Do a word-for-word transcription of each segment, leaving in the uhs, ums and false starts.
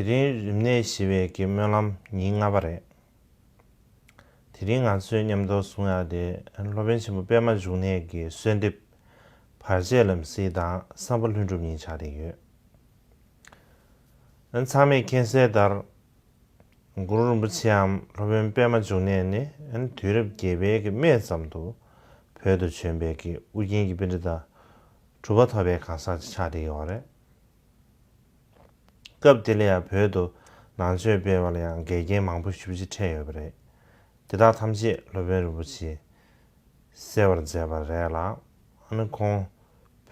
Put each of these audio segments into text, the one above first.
དེ་རིང་རིམས་ནད་ཞི་བའི་གི་སྨོན་ལམ་ཉིན་ལྔ་པ་རེད། དེ་རིང་ང་ཚོའི་མཉམ་དུ་གསུང་ཡག་དེ་སློབ་དཔོན་ཆེན་པོ་པད་མ་འབྱུང་གནས་ཀྱི་གསོལ་འདེབས་བར་ཆད་ལམ་སེལ་དང་བསམ་པ་ལྷུན་གྲུབ་གཉིས་ཆགས་བསྡད་ཡོད། ཚང་མས་མཁྱེན་གསལ་ལྟར། གུ་རུ་རིན་པོ་ཆེའམ་སློབ་དཔོན་པད་མ་འབྱུང་གནས་ནི་དུས་རབས་བརྒྱད་པའི་གི་སྨད་ཙམ་དུ་བོད་དུ་བྱོན་པའི་གི་ཨུ་རྒྱན་གྱི་པཎྜི་ཏ་གྲུབ་པ་ཐོབ་པའི་གང་ཟག་ཅིག་ཆགས་བསྡད་ཡོད་རེད། སྐབས་དེ་ལ་ཡང་བོད་དུ་ནང་ཆོས་སྤེལ་བ་ལ་ཡང་འགལ་རྐྱེན་མང་པོ་ཞེ་པོ་ཅིག་འཕྲད་ཡོད་པ་རེད། དེ་དག་ཐམས་ཅད་སློབ་དཔོན་རིན་པོ་ཆེས་སེལ་བར་མཛད་པ་རེད་ལ། ཨ་ནི་ཁོང་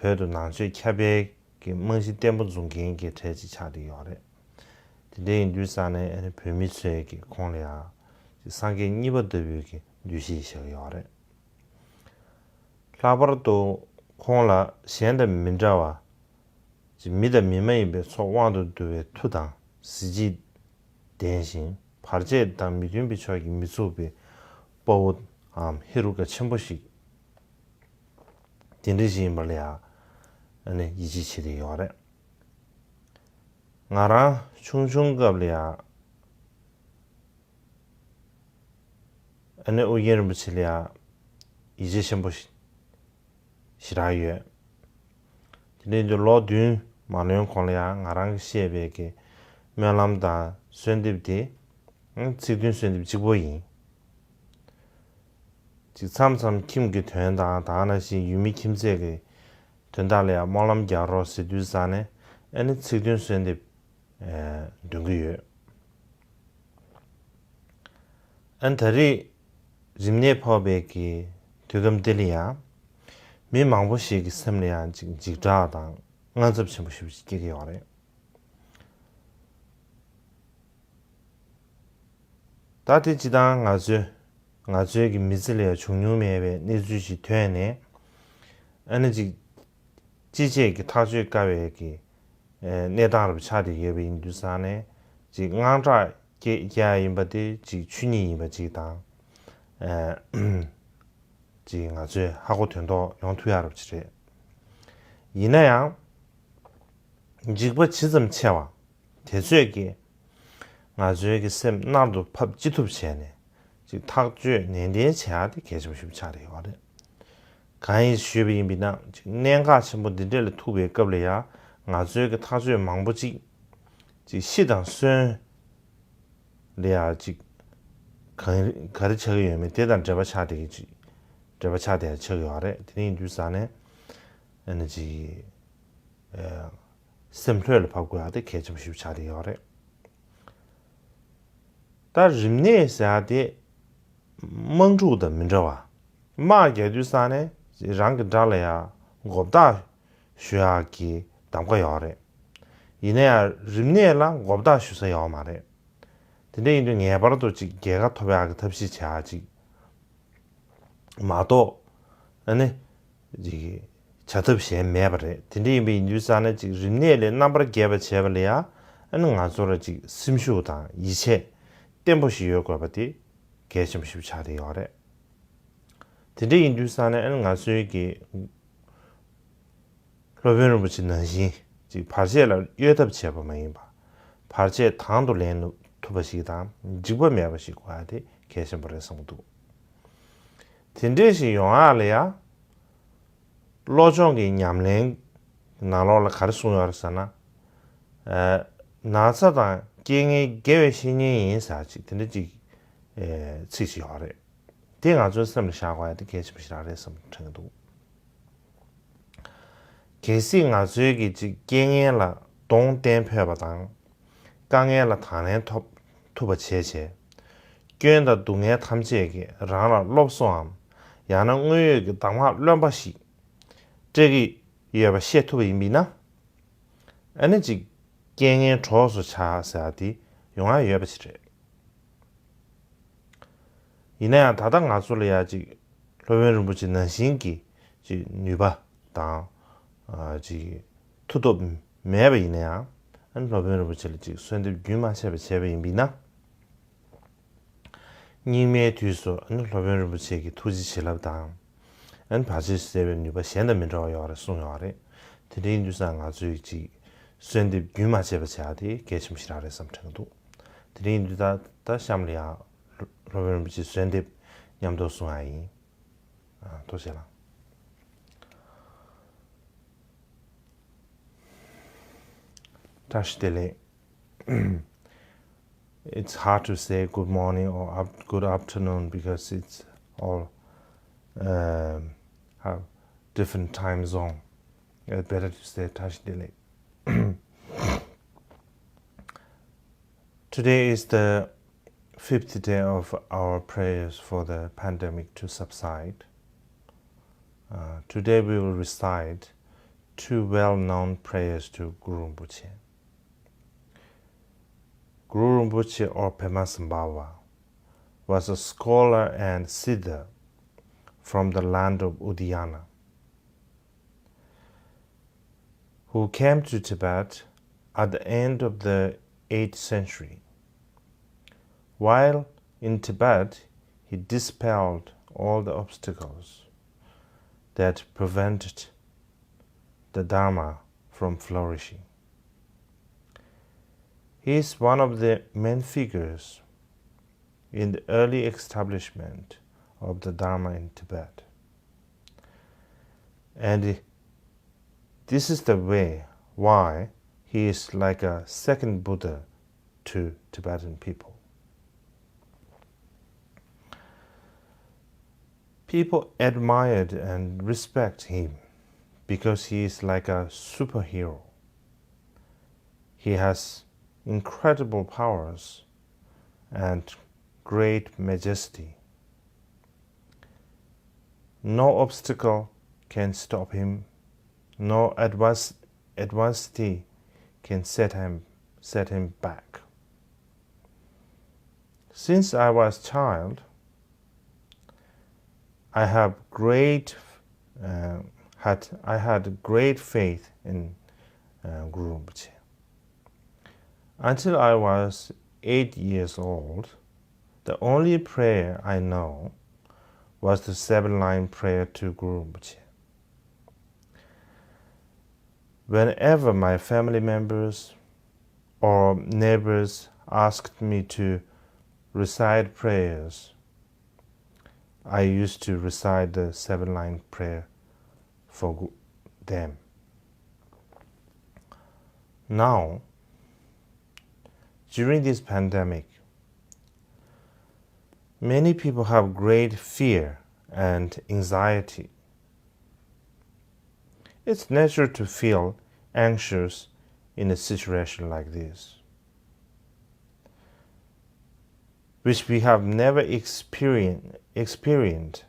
བོད་དུ་ནང་ཆོས་ཁྱབ་སྤེལ་གྱི་རྨང་གཞི་བརྟན་པོ་འཛུགས་མཁན་གྱི་གྲས་ཅིག་ཆགས་བསྡད་ཡོད་རེད། དེ་འདྲ་ཡིན་དུས་ཙང་ནས་ཨ་ནི་བོད་མི་ཚོས་ཀྱི་ཁོང་ལ་ཡང་སངས་རྒྱས་གཉིས་པ་ལྟ་བུའི་གི་འདུ་ཤེས་བཞག་ཡོད་རེད། ལྷག་པར་དུ་ཁོང་ལ་གཞན་དང་མི་འདྲ་བ། མི་དང་མི་མ་ཡིན་པའི་ཚོགས་དབང་དུ་བསྡུ་བའི་མཐུ་དང་གཟི་བརྗིད་ལྡན་ཞིང་བར་ཆད་དང་མི་མཐུན་པའི་ཕྱོགས་ཀྱི་མི་ཚུགས་པའི་དཔའ་བོའམ་ཧེ་རུ་ཀ་ཆེན་པོ་ཞིག་དེ་འདྲ་ཞིག་ཡིན་པ་ལ་ཡང་ཨ་ནི་ཡིད་ཆེས་བྱེད་བསྡད་ཡོད་རེད། ང་རང་ཆུང་ཆུང་སྐབས་ལ་ཡང་ཨ་ནི་ཨོ་རྒྱན་རིན་པོ་ཆེ་ལ་ཡང་ཡིད་ཆེས་ཆེན་པོ་ཞེ་དྲག་ཡོད། དེ་འདྲ་ཡིན་དུས་ལོ་བདུན་མ་ལོན་གོང་ལ་ཡང་ང་རང་གིས་བཤད་པའི་གི་སྨོན་ལམ་དང་གསོལ་འདེབས་དེ་ཚིག་བདུན་གསོལ་འདེབས་གཅིག་པོ་ཡིན། ཅིག་མཚམས་མཚམས་ཁྱིམ་གྱི་དོན་དང་དེ་ནང་བཞིན་ཡུལ་མི་ཁྱིམ་མཚེས་ཀྱི་དོན་དག་ལ་ཡང་སྨོན་ལམ་རྒྱག་རོགས་ཟེར་དུས་ཙང་ནས་ཨ་ནི་ཚིག་བདུན་གསོལ་འདེབས་འདོན་གྱི་ཡོད། ཨ་ནི་ད་རེས་རིམས་ནད་ཕོག་པའི་གི་དུས་སྐབས་འདི་ལ་ཡང་མི་མང་པོ་ཞིག་གི་སེམས་ལ་ཡང་ཅིག་འཇིགས་སྐྲག་དང་དངངས་འཚབ་ཆེན་པོ་ཞེ་པོ་ཅིག་སྐྱེ་གི་ཡོད་རེད། ད་དེ་སྤྱིར་བཏང་ང་ཚོའི་ང་ཚོའི་གི་མི་ཚེ་ལ་ཡང་བྱུང་མྱོང་མེད་པའི་གནས་ཚུལ་ཞིག་ཐོན་ནས་ཨ་ནི་ཅིག་ཅི་བྱས་ཀྱི་ཐག་གཅོད་དཀའ་བའི་གི་གནས་སྟངས་རུ་ཆགས་ཏེ་ཡོད་པ་ཡིན་དུས་ཙང་ནས་ཅིག་དངངས་སྐྲག་སྐྱེ་རྒྱུ་ཡིན་པ་དེ་ཅིག་ཆོས་ཉིད་ཡིན་པ་ཅིག་དང་ཅིག་ང་ཚོས་ཧ་གོ་དོན་རྟོགས་ཡོང་ཐུབ་ཡག་རུ་ཅིག་རེད། ཡིན་ན་ཡང་འཇིགས་པ་ཇི་ཙམ་ཆེ་བ། དེ་ཚོས་ཀྱིས་ང་ཚོའི་གི་སེམས་མནར་དུ་ཕབ་ཅི་ཐུབ་བྱས་ནས་ཅིག་ཐག་གཅོད་ནན་ཏན་བྱེད་ཡག་དེ་གལ་ཆེན་པོ་ཞིག་ཆགས་བསྡད་ཡོད་རེད། གང་ཡིན་ཞུས་པ་ཡིན་པ་ཡིན་ན་ཅིག་གནད་འགག་ཆེན་པོ་འདི་འདྲས་ལ་ཐུག་པའི་སྐབས་ལ་ཡང་ང་ཚོའི་གི་ཐག་གཅོད་མང་པོ་ཅིག་ཅིག་ཤི་དང་གསོན་ལ་ཡང་ཅིག་གང་ག་རེ་ཆགས་ཀྱི་ཡོད་མེད་དེ་དང་འབྲེལ་བ་ཆགས་བསྡད་ཀྱི་ཅིག་འབྲེལ་བ་ཆགས་བསྡད་ཆགས་ཀྱི་ཡོད་རེད། དེ་འདྲ་ཡིན་དུས་ཙང་ནས་ཨ་ནི་ཅིག་སེམས་ལྷོད་ལ་ཕབ་དགོས་ཡག་དེ་གལ་ཆེན་པོ་ཞིག་ཆགས་བསྡད་ཡོད་རེད། ད་རིམས་ནད་ཟེར་ཡག་དེ་དམག་འཁྲུག་དང་མི་འདྲ་བ། དམག་རྒྱག་དུས་ཙང་ནས་རང་གི་དགྲ་ལ་ཡང་མགོ་བཏགས་ཞུ་ཡག་གི་གདམ་ག་ཡོད་རེད། ཡིན་ན་ཡང་རིམས་ནད་ལ་མགོ་བཏགས་ཞུ་ས་ཡོད་མ་རེད། དེ་འདྲ་ཡིན་དུས་ངེས་པར་དུ་ཅིག་རྒྱལ་ཁ་ཐོབ་ཡག་གི་ཐབས་ཤེས་བྱེད་ཡག་ཅིག་མ་གཏོགས་ཨ་ནི་ཅིག་བྱ་ཐབས་གཞན་མེད་པ་རེད། དེ་འདྲ་ཡིན་པ་ཡིན་དུས་ཙང་ནས་ཅིག་རིམས་ནད་ལས་རྣམ་པར་རྒྱལ་བ་བྱེད་པ་ལ་ཡང་ཨ་ནི་ང་ཚོ་ལ་ཅིག་སེམས་ཤུགས་དང་ཡིད་ཆེས་བརྟན་པོ་ཞིག་ཡོད་དགོས་པ་དེ་གལ་ཆེན་པོ་ཞིག་ཆགས་བསྡད་ཡོད་རེད། དེ་འདྲ་ཡིན་དུས་ཙང་ནས་ཨ་ནི་ང་ཚོའི་གི་སློབ་དཔོན་རིན་པོ་ཆེ་ནང་བཞིན་ཅིག་བར་ཆད་ལ་གཡོལ་ཐབས་བྱས་པ་མ་ཡིན་པ། བར་ཆད་དང་དུ་ལེན་ཐུབ་པ་ཞིག་དང་འཇིགས་པ་མེད་པ་ཞིག་དགོས་ཡ་དེ་གལ་ཆེན་པོ་རེད་བསམ་གྱི་འདུག་དེ་འདྲས་ཞིག་ཡོང་ཡ་ལ་ཡ། བློ་སྦྱོང་གི་ཉམས་ལེན་ནང་ལོགས་ལ་ག་རེ་གསུངས་ཡོད་རེད་ཟེར་ན། ཨ་ན་ཚ་དང་རྐྱེན་ངན་དགེ་བའི་བཤེས་གཉེན་ཡིན་ཟེར་ཅིག་དེ་འདྲ་ཅིག་ཨེ་ཚིག་ཅིག་ཡོད་རེད། དེ་ང་ཚོའི་སེམས་ལ་བཞག་དགོས་ཡ་དེ་གལ་ཆེན་པོ་ཞིག་རང་རེད་བསམ་དྲན་གྱི་འདུག་གལ་སྲིད་ང་ཚོའི་གི་ཅིག་རྐྱེན་ངན་ལ་གདོང་བསྟན་ཕོད་པ་དང་། དཀའ་ངལ་ལ་དང་ལེན་ཐོབ་ཐུབ་པ་བྱས་བྱས། སྐྱོན་དང་སྡུག་བསྔལ་ཐམས་ཅད་ཀྱིས་རང་ལ་སློབ་གསོའམ། ཡང་ན་དངོས་ཡོད་ཀྱི་གདམས་ངག་རློན་པ་ཞིག་སྤྲད་ཀྱི་ཡོད་པ་ཤེས་ཐུབ་པ་ཡིན་པས་ན། ཨ་ནི་ཅིག་རྐྱེན་ངན་གྲོགས་སུ་ཆགས་ཟེར་བ་དེ་ཡོང་ཡ་ཡོད་པ་ཅིག་རེད། ཡིན་ན་ཡང་ད་ལྟ་ང་ཚོ་ལ་ཡ་ཅིག་སློབ་དཔོན་རིན་པོ་ཆེ་ནང་བཞིན་གྱི་ཅིག་ནུས་པ་དང་ཨ་ཅིག་མཐུ་སྟོབས་མེད་པ་ཡིན་ན་ཡང་ཨ་ནི་སློབ་དཔོན་རིན་པོ་ཆེ་ལ་ཅིག་གསོལ་འདེབས་རྒྱུན་མ་ཆད་པ་བྱས་པ་ཡིན་པས་ན། སྙིགས་མའི་དུས་སུ་ཨ་ནི་སློབ་དཔོན་རིན་པོ་ཆེ་གི་ཐུགས་རྗེ་བྱིན་རླབས་དང་། ཨ་ནི་བར་ཆད་སེལ་བའི་ནུས་པ་གཞན་དང་མི་འདྲ་བ་ཡོད་རེད་གསུངས་ཡོད་རེད། དེ་འདྲ་ཡིན་དུས་ཙང་ང་ཚོས་ཅིག་ གསོལ་འདེབས་རྒྱུན་མ་ཆད་པ་བྱ་དེ་གལ་ཆེན་པོ་ཞིག་རང་རེད་བསམ་དྲན་གྱི་འདུག་དེ་རིང་འདི་ད་ད་གཤམ་ལ་ཡང་སློབ་དཔོན་རིན་པོ་ཆེའི་གསོལ་འདེབས་མཉམ་དུ་གསུང་ཡ་ཡིན། ཨ། ཐུགས་རྗེ་ཆེ་ལགས། བཀྲ་ཤིས་བདེ་ལེགས། It's hard to say good morning or up, good afternoon because it's all, um, have different time zone. It's better to say བཀྲ་ཤིས་བདེ་ལེགས། Today is the fifth day of our prayers for the pandemic to subside. Uh, today we will recite two well-known prayers to Guru Rinpoche. Guru Rinpoche or Pema Sambhava was a scholar and siddha from the land of Udayana, who came to Tibet at the end of the eighth century. While in Tibet, he dispelled all the obstacles that prevented the Dharma from flourishing. He is one of the main figures in the early establishment of the Dharma in Tibet. And this is the way why he is like a second Buddha to Tibetan people. People admired and respect him because he is like a superhero. He has incredible powers and great majesty. No obstacle can stop him. No advers- adversity can set him, set him back. Since I was child, I have great, uh, had, I had great faith in, uh, Guru Rinpoche. Until I was eight years old, the only prayer I know was the seven-line prayer to Guru Rinpoche. Whenever my family members or neighbors asked me to recite prayers, I used to recite the seven-line prayer for gu- them. Now, during this pandemic, many people have great fear and anxiety. It's natural to feel anxious in a situation like this, which we have never experien- experienced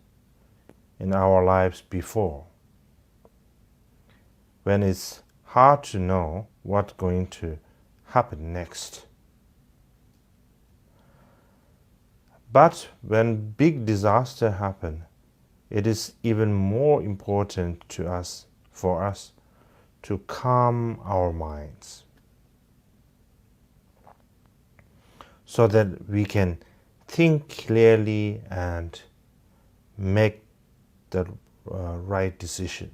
in our lives before, when it's hard to know what's going to happen next. But when big disaster happen, it is even more important to us, for us to calm our minds so that we can think clearly and make the, uh, right decision.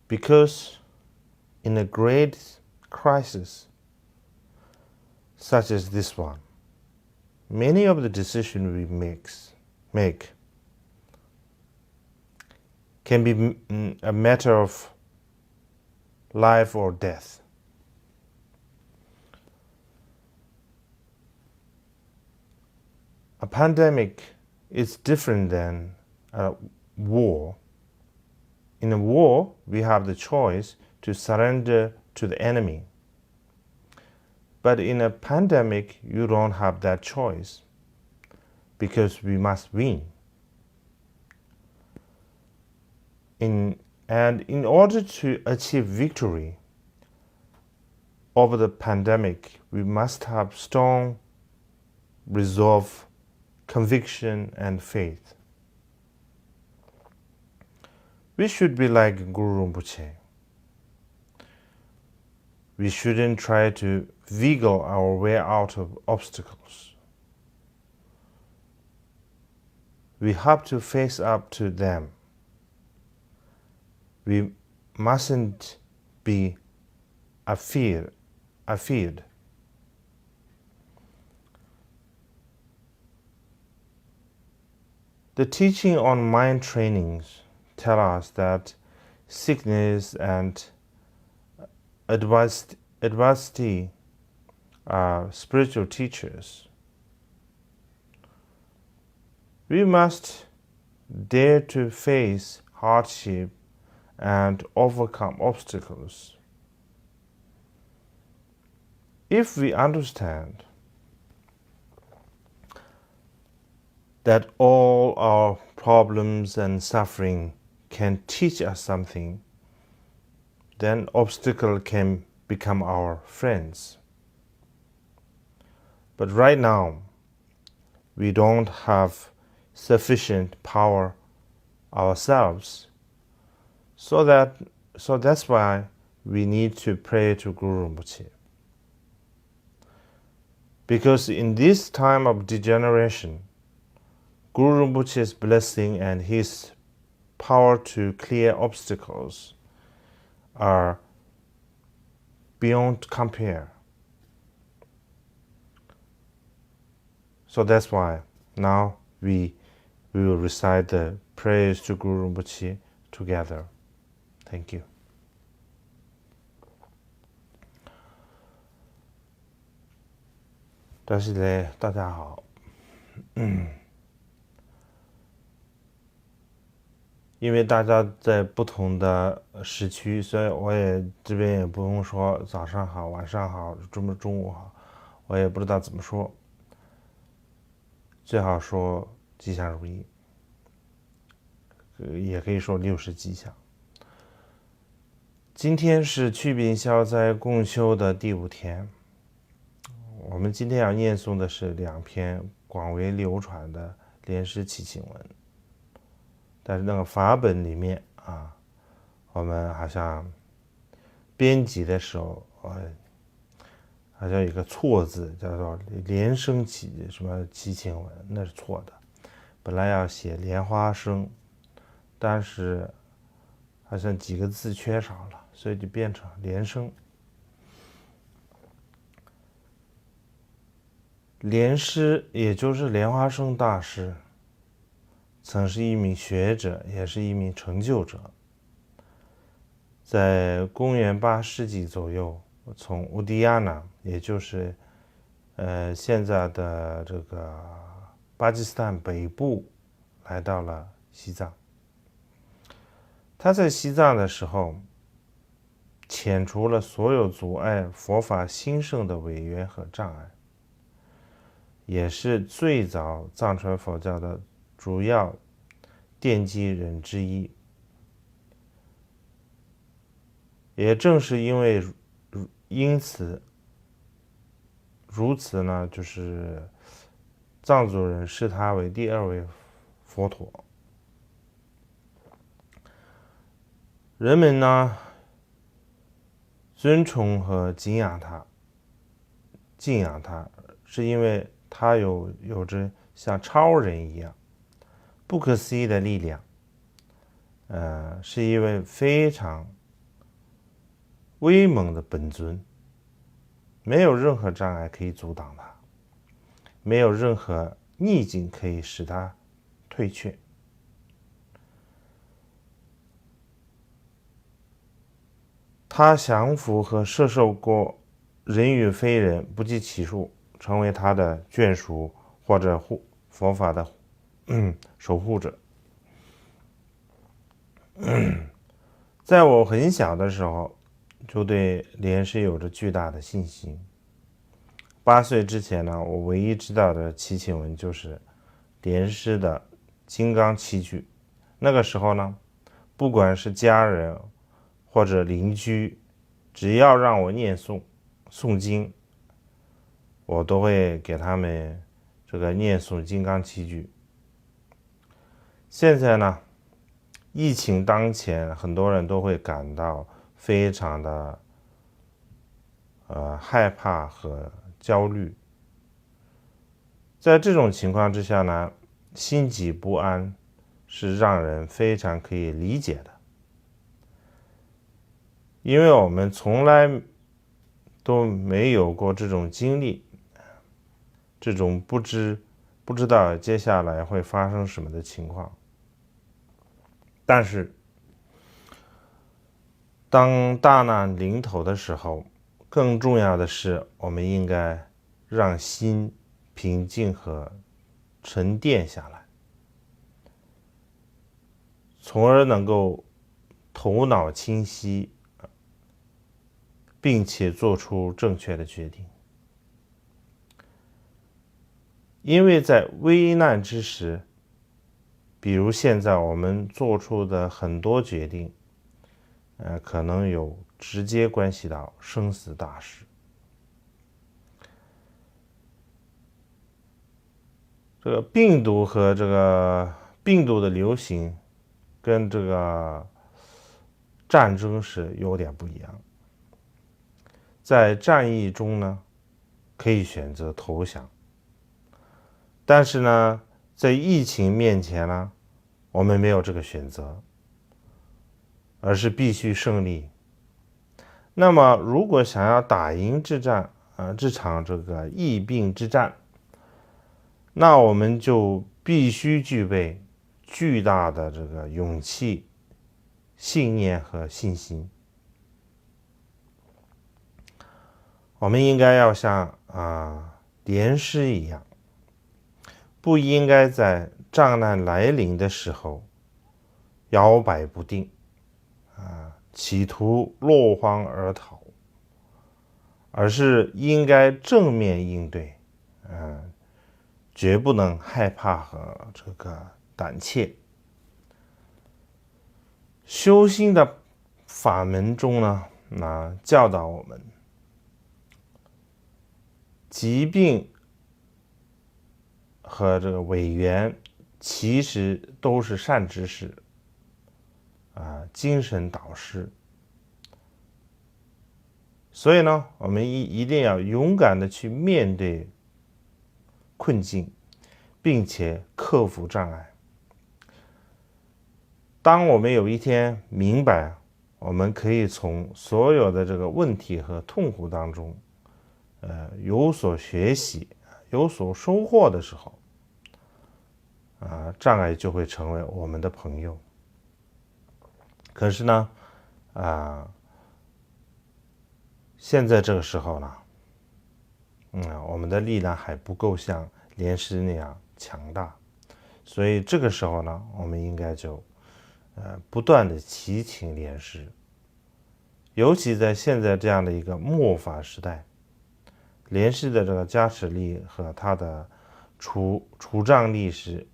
Because in a great crisis such as this one, many of the decisions we makes, make can be m- a matter of life or death. A pandemic is different than a war. In a war, we have the choice to surrender to the enemy. But in a pandemic, you don't have that choice because we must win. In, and in order to achieve victory over the pandemic, we must have strong resolve, conviction, and faith. We should be like Guru Rinpoche. We shouldn't try to wiggle our way out of obstacles. We have to face up to them. We mustn't be afeared, afeared. The teaching on mind trainings tell us that sickness and advers- adversity are spiritual teachers. We must dare to face hardship and overcome obstacles. If we understand that all our problems and suffering can teach us something, then obstacle can become our friends. But right now, we don't have sufficient power ourselves, so that so that's why we need to pray to Guru Rinpoche. Because in this time of degeneration, Guru Rinpoche's blessing and his power to clear obstacles are beyond compare. So that's why now we we will recite the prayers to Guru Rinpoche together. Thank you. 大家好。因为大家在不同的时区，所以我也这边也不用说早上好、晚上好、中中午好，我也不知道怎么说。最好说吉祥如意，呃，也可以说六十吉祥。今天是祛病消灾共修的第五天，我们今天要念诵的是两篇广为流传的莲师祈请文。但是那个法本里面啊，我们好像编辑的时候，呃，好像有个错字，叫做莲生祈什么祈请文，那是错的。本来要写莲花生，但是好像几个字缺少了，所以就变成莲生。莲师，也就是莲花生大师，曾是一名学者，也是一名成就者。在公元八世纪左右，从乌迪亚纳，也就是呃现在的这个巴基斯坦北部，来到了西藏。他在西藏的时候，遣除了所有阻碍佛法兴盛的违约和障碍，也是最早藏传佛教的主要奠基人之一。也正是因为如因此如此呢，就是藏族人视他为第二位佛陀。人们呢，尊崇和敬仰他，敬仰他，是因为他有有着像超人一样不可思议的力量，呃，是一位非常威猛的本尊，没有任何障碍可以阻挡他，没有任何逆境可以使他退却。他降服和摄受过人与非人不计其数，成为他的眷属或者护佛法的嗯守护者。在我很小的时候，就对莲师有着巨大的信心。八岁之前呢，我唯一知道的祈请文就是莲师的金刚七句。那个时候呢，不管是家人或者邻居，只要让我念诵诵经，我都会给他们这个念诵金刚七句。现在呢，疫情当前，很多人都会感到非常的呃害怕和焦虑。在这种情况之下呢，心急不安是让人非常可以理解的。因为我们从来都没有过这种经历，这种不知不知道接下来会发生什么的情况。但是，当大难临头的时候，更重要的是，我们应该让心平静和沉淀下来，从而能够头脑清晰，并且做出正确的决定。因为在危难之时，比如现在我们做出的很多决定，呃，可能有直接关系到生死大事。这个病毒和这个病毒的流行，跟这个战争是有点不一样。在战役中呢，可以选择投降，但是呢，在疫情面前呢，我们没有这个选择，而是必须胜利。那么，如果想要打赢这战，呃，这场这个疫病之战，那我们就必须具备巨大的这个勇气、信念和信心。我们应该要像啊、莲师一样，不应该在障碍来临的时候摇摆不定，啊，企图落荒而逃，而是应该正面应对，嗯，绝不能害怕和这个胆怯。修心的法门中呢，那教导我们，疾病和这个违缘其实都是善知识，啊，精神导师。所以呢，我们一一定要勇敢的去面对困境，并且克服障碍。当我们有一天明白，我们可以从所有的这个问题和痛苦当中，呃，有所学习、有所收获的时候，啊，障碍就会成为我们的朋友。可是呢，啊，现在这个时候呢，嗯，我们的力量还不够像莲师那样强大，所以这个时候呢，我们应该就，呃，不断的祈请莲师，尤其在现在这样的一个末法时代，莲师的这个加持力和他的除除障力是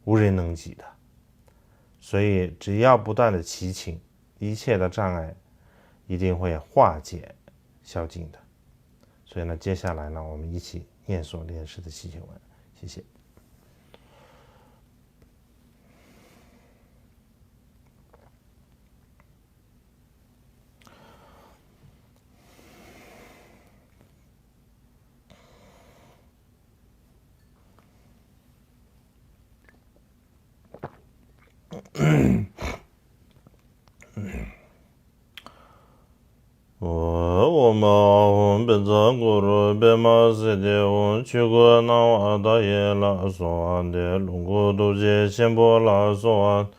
无人能及的，所以只要不断的祈请，一切的障碍一定会化解消尽的。所以呢，接下来呢，我们一起念诵莲师的祈请文，谢谢。ཨོཾ་ཨཱཿཧཱུྃ་བཛྲ་གུ་རུ་པདྨ་སིདྡྷི་ཧཱུྃ། ཆོས་སྐུ་སྣང་བ་མཐའ་ཡས་ལ་གསོལ་བ་འདེབས། ལོངས་སྐུ་ཐུགས་རྗེ་ཆེན་པོ་ལ་གསོལ་བ།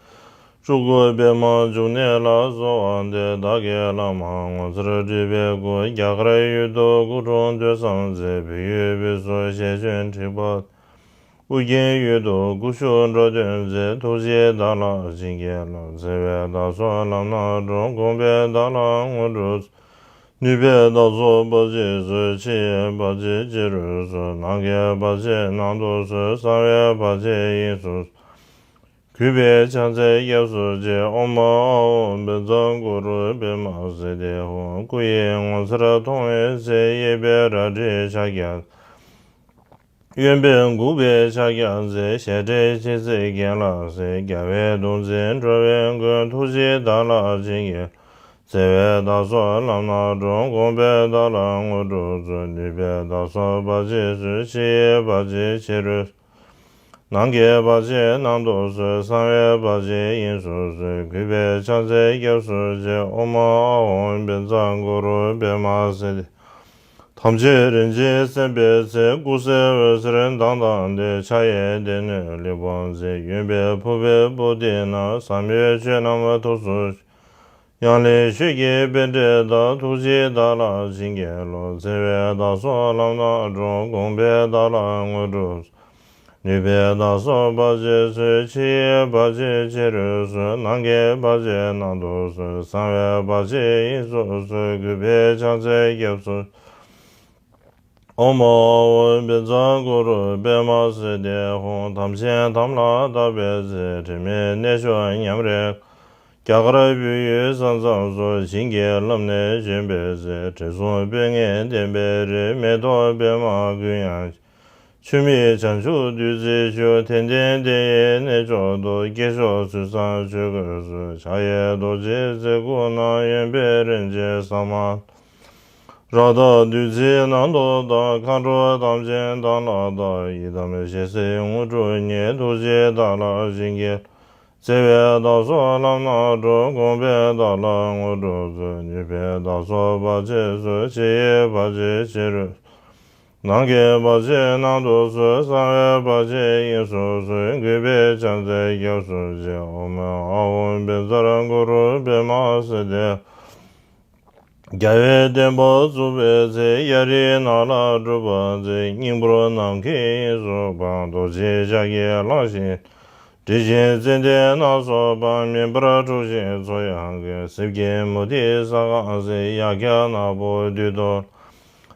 སྤྲུལ་སྐུ་པདྨ་འབྱུང་གནས་ལ་གསོལ་བ་འདེབས། བདག་གི་བླ་མ་ངོ་མཚར་སྤྲུལ་པའི་སྐུ། རྒྱ་གར་ཡུལ་དུ་སྐུ་འཁྲུངས་ཐོས་བསམ་མཛད། བོད་ཡུལ་བོད་སོག་ཞལ་བྱོན་ཁྲི་པ། ཨོ་རྒྱན་ཡུལ་དུ་སྐུ་བཞུགས་འགྲོ་དོན་མཛད། ཐུགས་རྗེས་བདག་ལ་བྱིན་གྱིས་རློབས། བརྩེ་བས་བདག་སོགས་ལམ་སྣ་དྲོངས། དགོངས་པས་བདག་ལ་དངོས་གྲུབ་སྩོལ། ནུས་པས་བདག་སོགས་བར་ཆད་སོལ། ཕྱི་ཡི་བར་ཆད་ཕྱི་རུ་སོལ། ནང་གི་བར་ཆད་ནང་དུ་སོལ། གསང་བའི་བར་ཆད་དབྱིངས་སུ་སོལ། གུས་པས་ཕྱག་འཚལ་སྐྱབས་སུ་མཆི། ཨོཾ་ཨཱཿཧཱུྃ་བཛྲ་གུ་རུ་པདྨ་སིདྡྷི་ཧཱུྃ། སྐུ་ཡི་ངོ་མཚར་མཐོང་བའི་ཚེ། གཡས་པས་རལ་གྲིའི་ཕྱག་རྒྱ། གཡོན་པས་འགུགས་པའི་ཕྱག་རྒྱ་མཛད། ཞལ་བགྲད་མཆེ་གཙིགས་གྱེན་ལ་གཟིགས། རྒྱལ་བའི་གདུང་འཛིན་འགྲོ་བའི་མགོན། ཐུགས་རྗེས་བདག་ལ་བྱིན་གྱིས། བརྩེ་བས་བདག་སོགས་ལམ་སྣ་དྲོངས། དགོངས་པས་བདག་ལ་དངོས་གྲུབ་སྩོལ། ནུས་པས་བདག་སོགས་བར་ཆད་སོལ། ཕྱི་ཡི་བར་ཆད་ཕྱི་རུ་སོལ། ནང་གི་བར་ཆད་ནང་དུ་སོལ། གསང་བའི་བར་ཆད་དབྱིངས་སུ་སོལ། གུས་པས་ཕྱག་འཚལ་སྐྱབས་སུ་མཆི། ཨོཾ་ཨཱཿཧཱུྃ་བཛྲ་གུ་རུ་པདྨ་སིདྡྷི། ཐམས་ཅད་རིན་ཆེན་སེམས་དཔའི་ཚལ། སྐུ་གསེར་འོད་ཟེར་མདངས་དང་ལྡན། ཕྱག་གཡས་སྡེ་སྣོད་ཀླུ་བོར་མཛེས། གཡོན་པས་ཕུར་པའི་པུསྟི་བསྣམས། ཟབ་མོའི་ཆོས་རྣམས་ཐུགས་སུ་ཆུད། ཡང་ལེ་ཤོད་ཀྱི་པཎྜི་ཏ། ཐུགས་རྗེས་བདག་ལ་བྱིན་གྱིས་རློབས། བརྩེ་བས་བདག་སོགས་ལམ་སྣ་དྲོངས། དགོངས་པས་བདག་ལ་དངོས་གྲུབ། ནུས་པས་བདག་སོགས་བར་ཆད་སོལ། ཕྱི་ཡི་བར་ཆད་ཕྱི་རོལ་སོལ། ནང་གི་བར་ཆད་ནང་དུ་སོལ། གསང་བའི་བར་ཆད་དབྱིངས་སུ་སོལ། གུས་པས་ཕྱག་འཚལ་སྐྱབས་སུ། ཨོཾ་ཨཱཿཧཱུྃ་བཛྲ་གུ་རུ་པདྨ་སིདྡྷི་ཧཱུྃ། དམ་ཅན་དམ་ལ་བཏགས་པའི་ཚེ། དྲི་མེད་གནས་མཆོག་ཉམས་རེ། རྒྱ་གར་བོད་ཡུལ་ས་མཚམས་སུ། བྱིན་གྱིས་བརླབས་ནས་བྱོན་པའི་ཚེ། དྲི་བསུང་སྤོས་ངད་ལྡན་པའི་རི། མེ་ཏོག་པདྨ་ཀུན་ཡང་། ཆུ་མིག་བྱང་ཆུབ་བདུད་རྩིའི་ཆུ། དད་ལྡན་དེ་ཡི་གནས་མཆོག་ཏུ། སྐྱེས་མཆོག་ཚུལ་བཟང་ཆོས་གོས་གསོལ། ཕྱག་གཡས་རྡོ་རྗེ་རྩེ་དགུ་བསྣམས། གཡོན་པས་རིན་ཆེན་ཟ་མ་ཏོག་རཀྟ་བདུད་རྩིའི་སྣ་ཚོགས་དང་། མཁའ་འགྲོ་དམ་ཅན་དམ་ལ་བཏགས། ཡི་དམ་ཞལ་གཟིགས་དངོས་གྲུབ་བརྙེས། ཐུགས་རྗེས་བདག་ལ་བྱིན་གྱིས། བརྩེ་བས་བདག་སོགས་ལམ་སྣ་དྲོངས། དགོངས་པས་བདག་ལ་དངོས་གྲུབ་སྩོལ། ནུས་པས་བདག་སོགས་བར་ཆད་སོལ། ཕྱི་ཡི་བར་ཆད་ཕྱི་རོལ། ནང་གི་བར་ཆད་ནང་དུ་སོལ། གསང་བའི་བར་ཆད་དབྱིངས་སུ་སོལ། གུས་པས་ཕྱག་འཚལ་སྐྱབས་སུ་མཆི། ཨོཾ་ཨཱཿཧཱུྃ་བཛྲ་གུ་རུ་པདྨ་སིདྡྷི། རྒྱལ་བའི་བསྟན་པ་བཙུགས་པའི་ཚེ། གཡའ་རིའི་ནགས་ལ་སྒྲུབ་པ་མཛད། སྙིང་པོར་ནམ་མཁའི་དབྱིངས་སུ་འཕངས། རྡོ་རྗེ་ལྕགས་ཀྱུས་བླངས་ཤིང་། དྲི་ཞིམ་ཙན་དན་སྣ་ཚོགས་པ། མེ་འབར་འཁྲུགས་ཤིང་མཚོ་ཡང་གོས། གསེར་གྱི་མུ་ཏིག་ས་གང་བསིལ། ཡ་གྱལ་ནག་པོ་བདུད་དུ།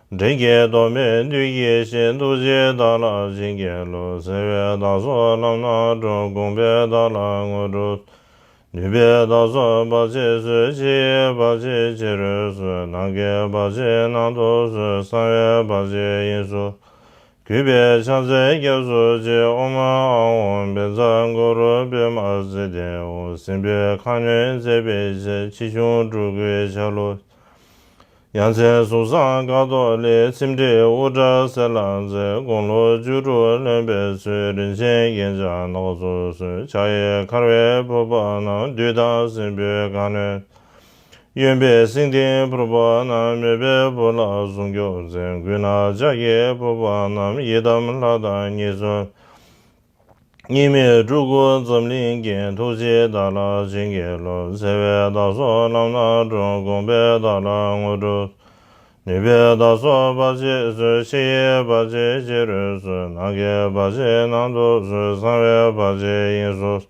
འདྲེ་བརྒྱད་གདོང་མའི་བདུད་ཀྱིས་ཞི། ཐུགས་རྗེས་བདག་ལ་བྱིན་གྱིས་རློབས། བརྩེ་བས་བདག་སོགས་ལམ་སྣ་དྲོངས། དགོངས་པས་བདག་ལ་དངོས་གྲུབ། ནུས་པས་བདག་སོགས་བར་ཆད་སོལ། ཕྱི་ཡི་བར་ཆད་ཕྱི་རོལ་སོལ། ནང་གི་བར་ཆད་ནང་དུ་སོལ། གསང་བའི་བར་ཆད་དབྱིངས་སུ། གུས་པས་ཕྱག་འཚལ་སྐྱབས་སུ་མཆི། ཨོཾ་ཨཱཿཧཱུྃ་བཛྲ་གུ་རུ་པདྨ་སིདྡྷི་ཧཱུྃ། སྲིན་པོའི་ཁ་གནོན་མཛད་པའི་ཚེ། ཆེ་ཆུང་སྤྲུལ་སྐུའི་ཆ་ལུགས། ཡ་མཚན་གཟུགས་བཟང་དཀའ་ཐུབ་ལས། ཚེམས་འགྲིགས་དབུ་སྐྲ་སེར་ལ་མཛེས། དགུང་ལོ་བཅུ་དྲུག་ལོན་པའི་ཚུལ། རིན་ཆེན་རྒྱན་ཆ་སྣ་ཚོགས་གསོལ། ཕྱག་གཡས་འཁར་བའི་ཕུར་པ་བསྣམས། བདུད་དང་སྲིན་པོའི་ཁ་གནོན། གཡོན་པས་སེང་ལྡེང་ཕུར་པ་བསྣམས། མོས་པའི་བུ་ལ་སྲུང་སྐྱོབ་མཛད། མགུལ་ན་ལྕགས་ཀྱི་ཕུར་པ་བསྣམས། ཡི་དམ་ལྷ་དང་གཉིས་སུ། གཉིས་མེད་སྤྲུལ་སྐུ་འཛམ་གླིང་རྒྱན། ཐུགས་རྗེས་བདག་ལ་བྱིན་གྱིས་རློབས། བརྩེ་བས་བདག་སོགས་ལམ་སྣ་དྲོངས། དགོངས་པས་བདག་ལ་དངོས་གྲུབ། ནུས་པས་བདག་སོགས་བར་ཆད་སོལ། ཕྱི་ཡི་བར་ཆད་ཕྱི་རོལ་སོལ། ནང་གི་བར་ཆད་ནང་དུ་སོལ། གསང་བའི་བར་ཆད་དབྱིངས་སུ།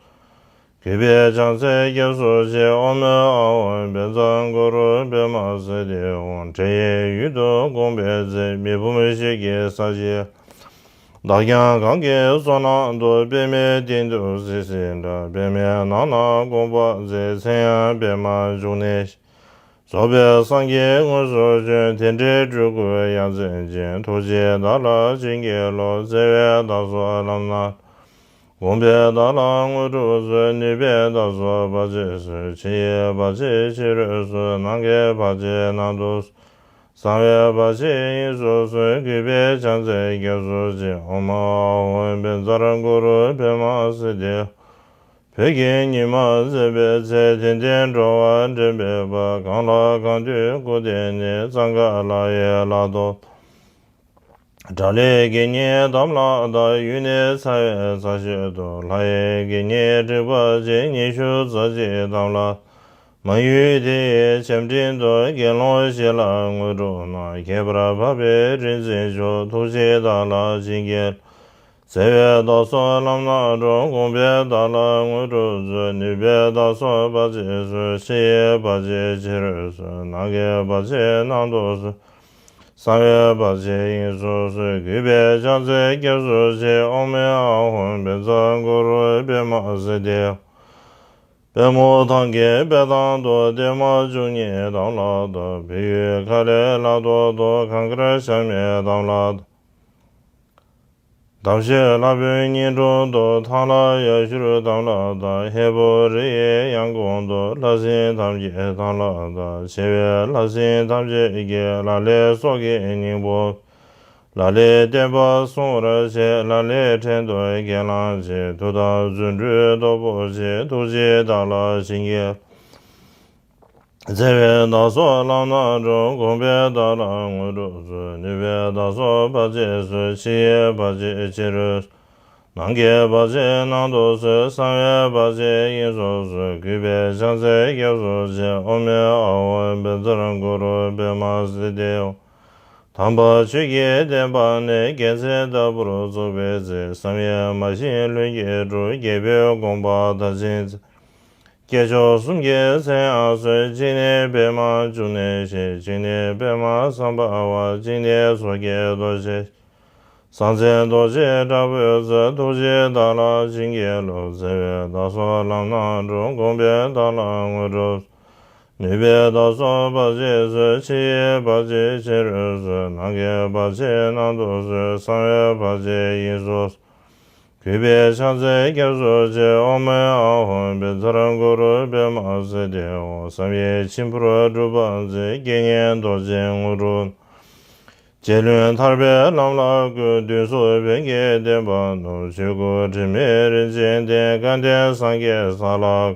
གུས་པས་ཕྱག་འཚལ་སྐྱབས་སུ་མཆི། ཨོཾ་ཨཱཿཧཱུྃ་བཛྲ་གུ་རུ་པདྨ་སིདྡྷི་ཧཱུྃ། འདྲེ་ཡི་ཡུལ་དུ་དགོངས་པའི་ཚེ། མེ་ཕུང་ཞིག་གི་ས་གཞི། བདག་ཀྱང་གང་གི་བསོད་ནམས་དུ། པདྨའི་སྟེང་དུ་སྲིད་སྲིད་འགྲོ། པདྨའི་ནང་ན་དགོངས་པ་མཛད། མཚན་ཡང་པདྨ་འབྱུང་གནས་ཤིང་། རྫོགས་པའི་སངས་རྒྱས་དངོས་སུ་བྱོན། དེ་འདྲའི་སྤྲུལ་སྐུ་ཡ་མཚན་ཅན། ཐུགས་རྗེས་བདག་ལ་བྱིན་གྱིས་རློབས། བརྩེ་བས་བདག་སོགས་ལམ་སྣ། དགོངས་པས་བདག་ལ་དངོས་གྲུབ་སྩོལ། ནུས་པས་བདག་སོགས་བར་ཆད་སོལ། ཕྱི་ཡི་བར་ཆད་ཕྱི་རོལ་སོལ། ནང་གི་བར་ཆད་ནང་དུ་སོལ། གསང་བའི་བར་ཆད་དབྱིངས་སུ་སོལ། གུས་པས་ཕྱག་འཚལ་སྐྱབས་སུ་མཆི། ཨོཾ་ཨཱཿཧཱུྃ་བཛྲ་གུ་རུ་པདྨ་སིདྡྷི། བོད་ཀྱི་ཉི་མ་མཛད་པའི་ཚེ། དད་ལྡན་འགྲོ་བ་འདྲེན་པའི་དཔལ། གང་ལ་གང་འདུལ་སྐུ་སྟེ་ནི། གཙང་ཁ་ལྷ་ཡི་ལྷ་ཐོབ། དགྲ་ལྷའི་དགེ་བསྙེན་དམ་ལ་བཏགས། ཡུལ་ནི་ཚ་བའི་ཚ་ཤོད་དུ། ལྷ་ཡི་དགེ་བསྙེན་སྒྲིག་པ་ཅན། ཉི་ཤུ་རྩ་གཅིག་དམ་ལ། མ་ཡུལ་དེ་ཡི་བྱ་མགྲིན་དུ། དགེ་སློང་བཞི་ལ་དངོས་གྲུབ་གནང་། ཁྱད་པར་འཕགས་པའི་རིག་འཛིན་མཆོག། ཐུགས་རྗེས་བདག་ལ་བྱིན་གྱིས། བརྩེ་བས་བདག་སོགས་ལམ་སྣ་དྲོངས། དགོངས་པས་བདག་ལ་དངོས་གྲུབ་སྩོལ། ནུས་པས་བདག་སོགས་བར་ཆད་སོལ། ཕྱི་ཡི་བར་ཆད་ཕྱི་རོལ་སོལ། ནང་གི་བར་ཆད་ནང་དུ་སོལ། གསང་བའི་བར་ཆད་དབྱིངས་སུ་སོལ། གུས་པས་ཕྱག་འཚལ་སྐྱབས་སུ་མཆི། ཨོཾ་ཨཱཿཧཱུྃ་བཛྲ་གུ་རུ་པདྨ་སིདྡྷི། པདྨོ་ཐང་གི་པད་སྟེང་དུ། བརྟན་མ་བཅུ་གཉིས་དམ་ལ་བཏགས། བོད་ཡུལ་ཁ་ལས་ལ་ཐོག་ཏུ། གངས་དཀར་ཤ་མེད་དམ་ལ་བཏགས། དམ་ཞལ་ལྷ་བུའི་སྙིང་དྲུང་དུ། ཐང་ལྷ་ཡ་ཤུར་དམ་ལ་བཏགས། ཧས་པོ་རི་ཡི་ཡང་གོང་དུ། ལྷ་སྲིན་ཐམས་ཅད་དམ་ལ་བཏགས། ཆེ་བའི་ལྷ་སྲིན་ཐམས་ཅད་ཀྱིས། ལ་ལས་སྲོག་གི་སྙིང་པོ། ལ་ལས་བསྟན་པ་སྲུང་བར་བྱེད། ལ་ལས་བྲན་དུ་གྱེན་ལངས་བྱེད། མཐུ་དང་རྫུ་འཕྲུལ་སྟོབས་པོ་ཆེ། ཐུགས་རྗེས་བདག་ལ་བྱིན་གྱིས་བརྩེ་བས་བདག་སོགས་ལམ་སྣ་དྲོངས། དགོངས་པས་བདག་ལ་དངོས་གྲུབ་སྩོལ། ནུས་པས་བདག་སོགས་བར་ཆད་སོལ། ཕྱི་ཡི་བར་ཆད་ཕྱི་རོལ་སོལ། ནང་གི་བར་ཆད་ནང་དུ་སོལ། གསང་བའི་བར་ཆད་དབྱིངས་སུ་སོལ། གུས་པས་ཕྱག་འཚལ་སྐྱབས་སུ་མཆི། ཨོཾ་ཨཱཿཧཱུྃ་བཛྲ་གུ་རུ་པདྨ་སིདྡྷི་ཧཱུྃ། དམ་པ་ཆོས་ཀྱི་བསྟན་པ་ནི། རྒྱལ་མཚན་ལྟ་བུར་རྫོགས་པའི་ཚེ། བསམ་ཡས་མ་བཞེངས་ལྷུན་གྱིས་གྲུབ། རྒྱལ་པོའི་དགོངས་པ་མཐར་ཕྱིན་ཚེ། སྐྱེས་མཆོག་གསུམ་གྱི་མཚན་ཡང་གསོལ། གཅིག་ནི་པདྨ་འབྱུང་གནས་ཞེས། གཅིག་ནི་པདྨ་སམྦྷ་ཝ། གཅིག་ནི་མཚོ་སྐྱེས་རྡོ་རྗེ། གསང་མཚན་རྡོ་རྗེ་དྲག་པོའི་ཚོགས། ཐུགས་རྗེས་བདག་ལ་བྱིན་གྱིས་རློབས། བརྩེ་བས་བདག་སོགས་ལམ་སྣ་དྲོངས། དགོངས་པས་བདག་ལ་དངོས་གྲུབ། ནུས་པས་བདག་སོགས་བར་ཆད་སོལ། ཕྱི་ཡི་བར་ཆད་ཕྱི་རོལ་སོལ། ནང་གི་བར་ཆད་ནང་དུ་སོལ། གསང་བའི་བར་ཆད་དབྱིངས་སུ་སོལ། གུས་པས་ཕྱག་འཚལ་སྐྱབས་སུ་མཆི། ཨོཾ་ཨཱཿཧཱུྃ་བཛྲ་གུ་རུ་པདྨ་སིདྡྷི་ཧཱུྃ། བསམ་ཡས་མཆིམས་ཕུར་སྒྲུབ་པ་མཛད། རྐྱེན་ངན་གདོན་བཅས་དངོས་གྲུབ། རྗེ་བློན་ཐར་པའི་ལམ་ལ་བཀོད། དུས་གསུམ་བོན་གྱི་བསྟན་པ་བསྣུབས། ཆོས་སྐུ་དྲི་མེད་རིན་ཆེན་ལྡན། སྐལ་ལྡན་སངས་རྒྱས་ས་ལ།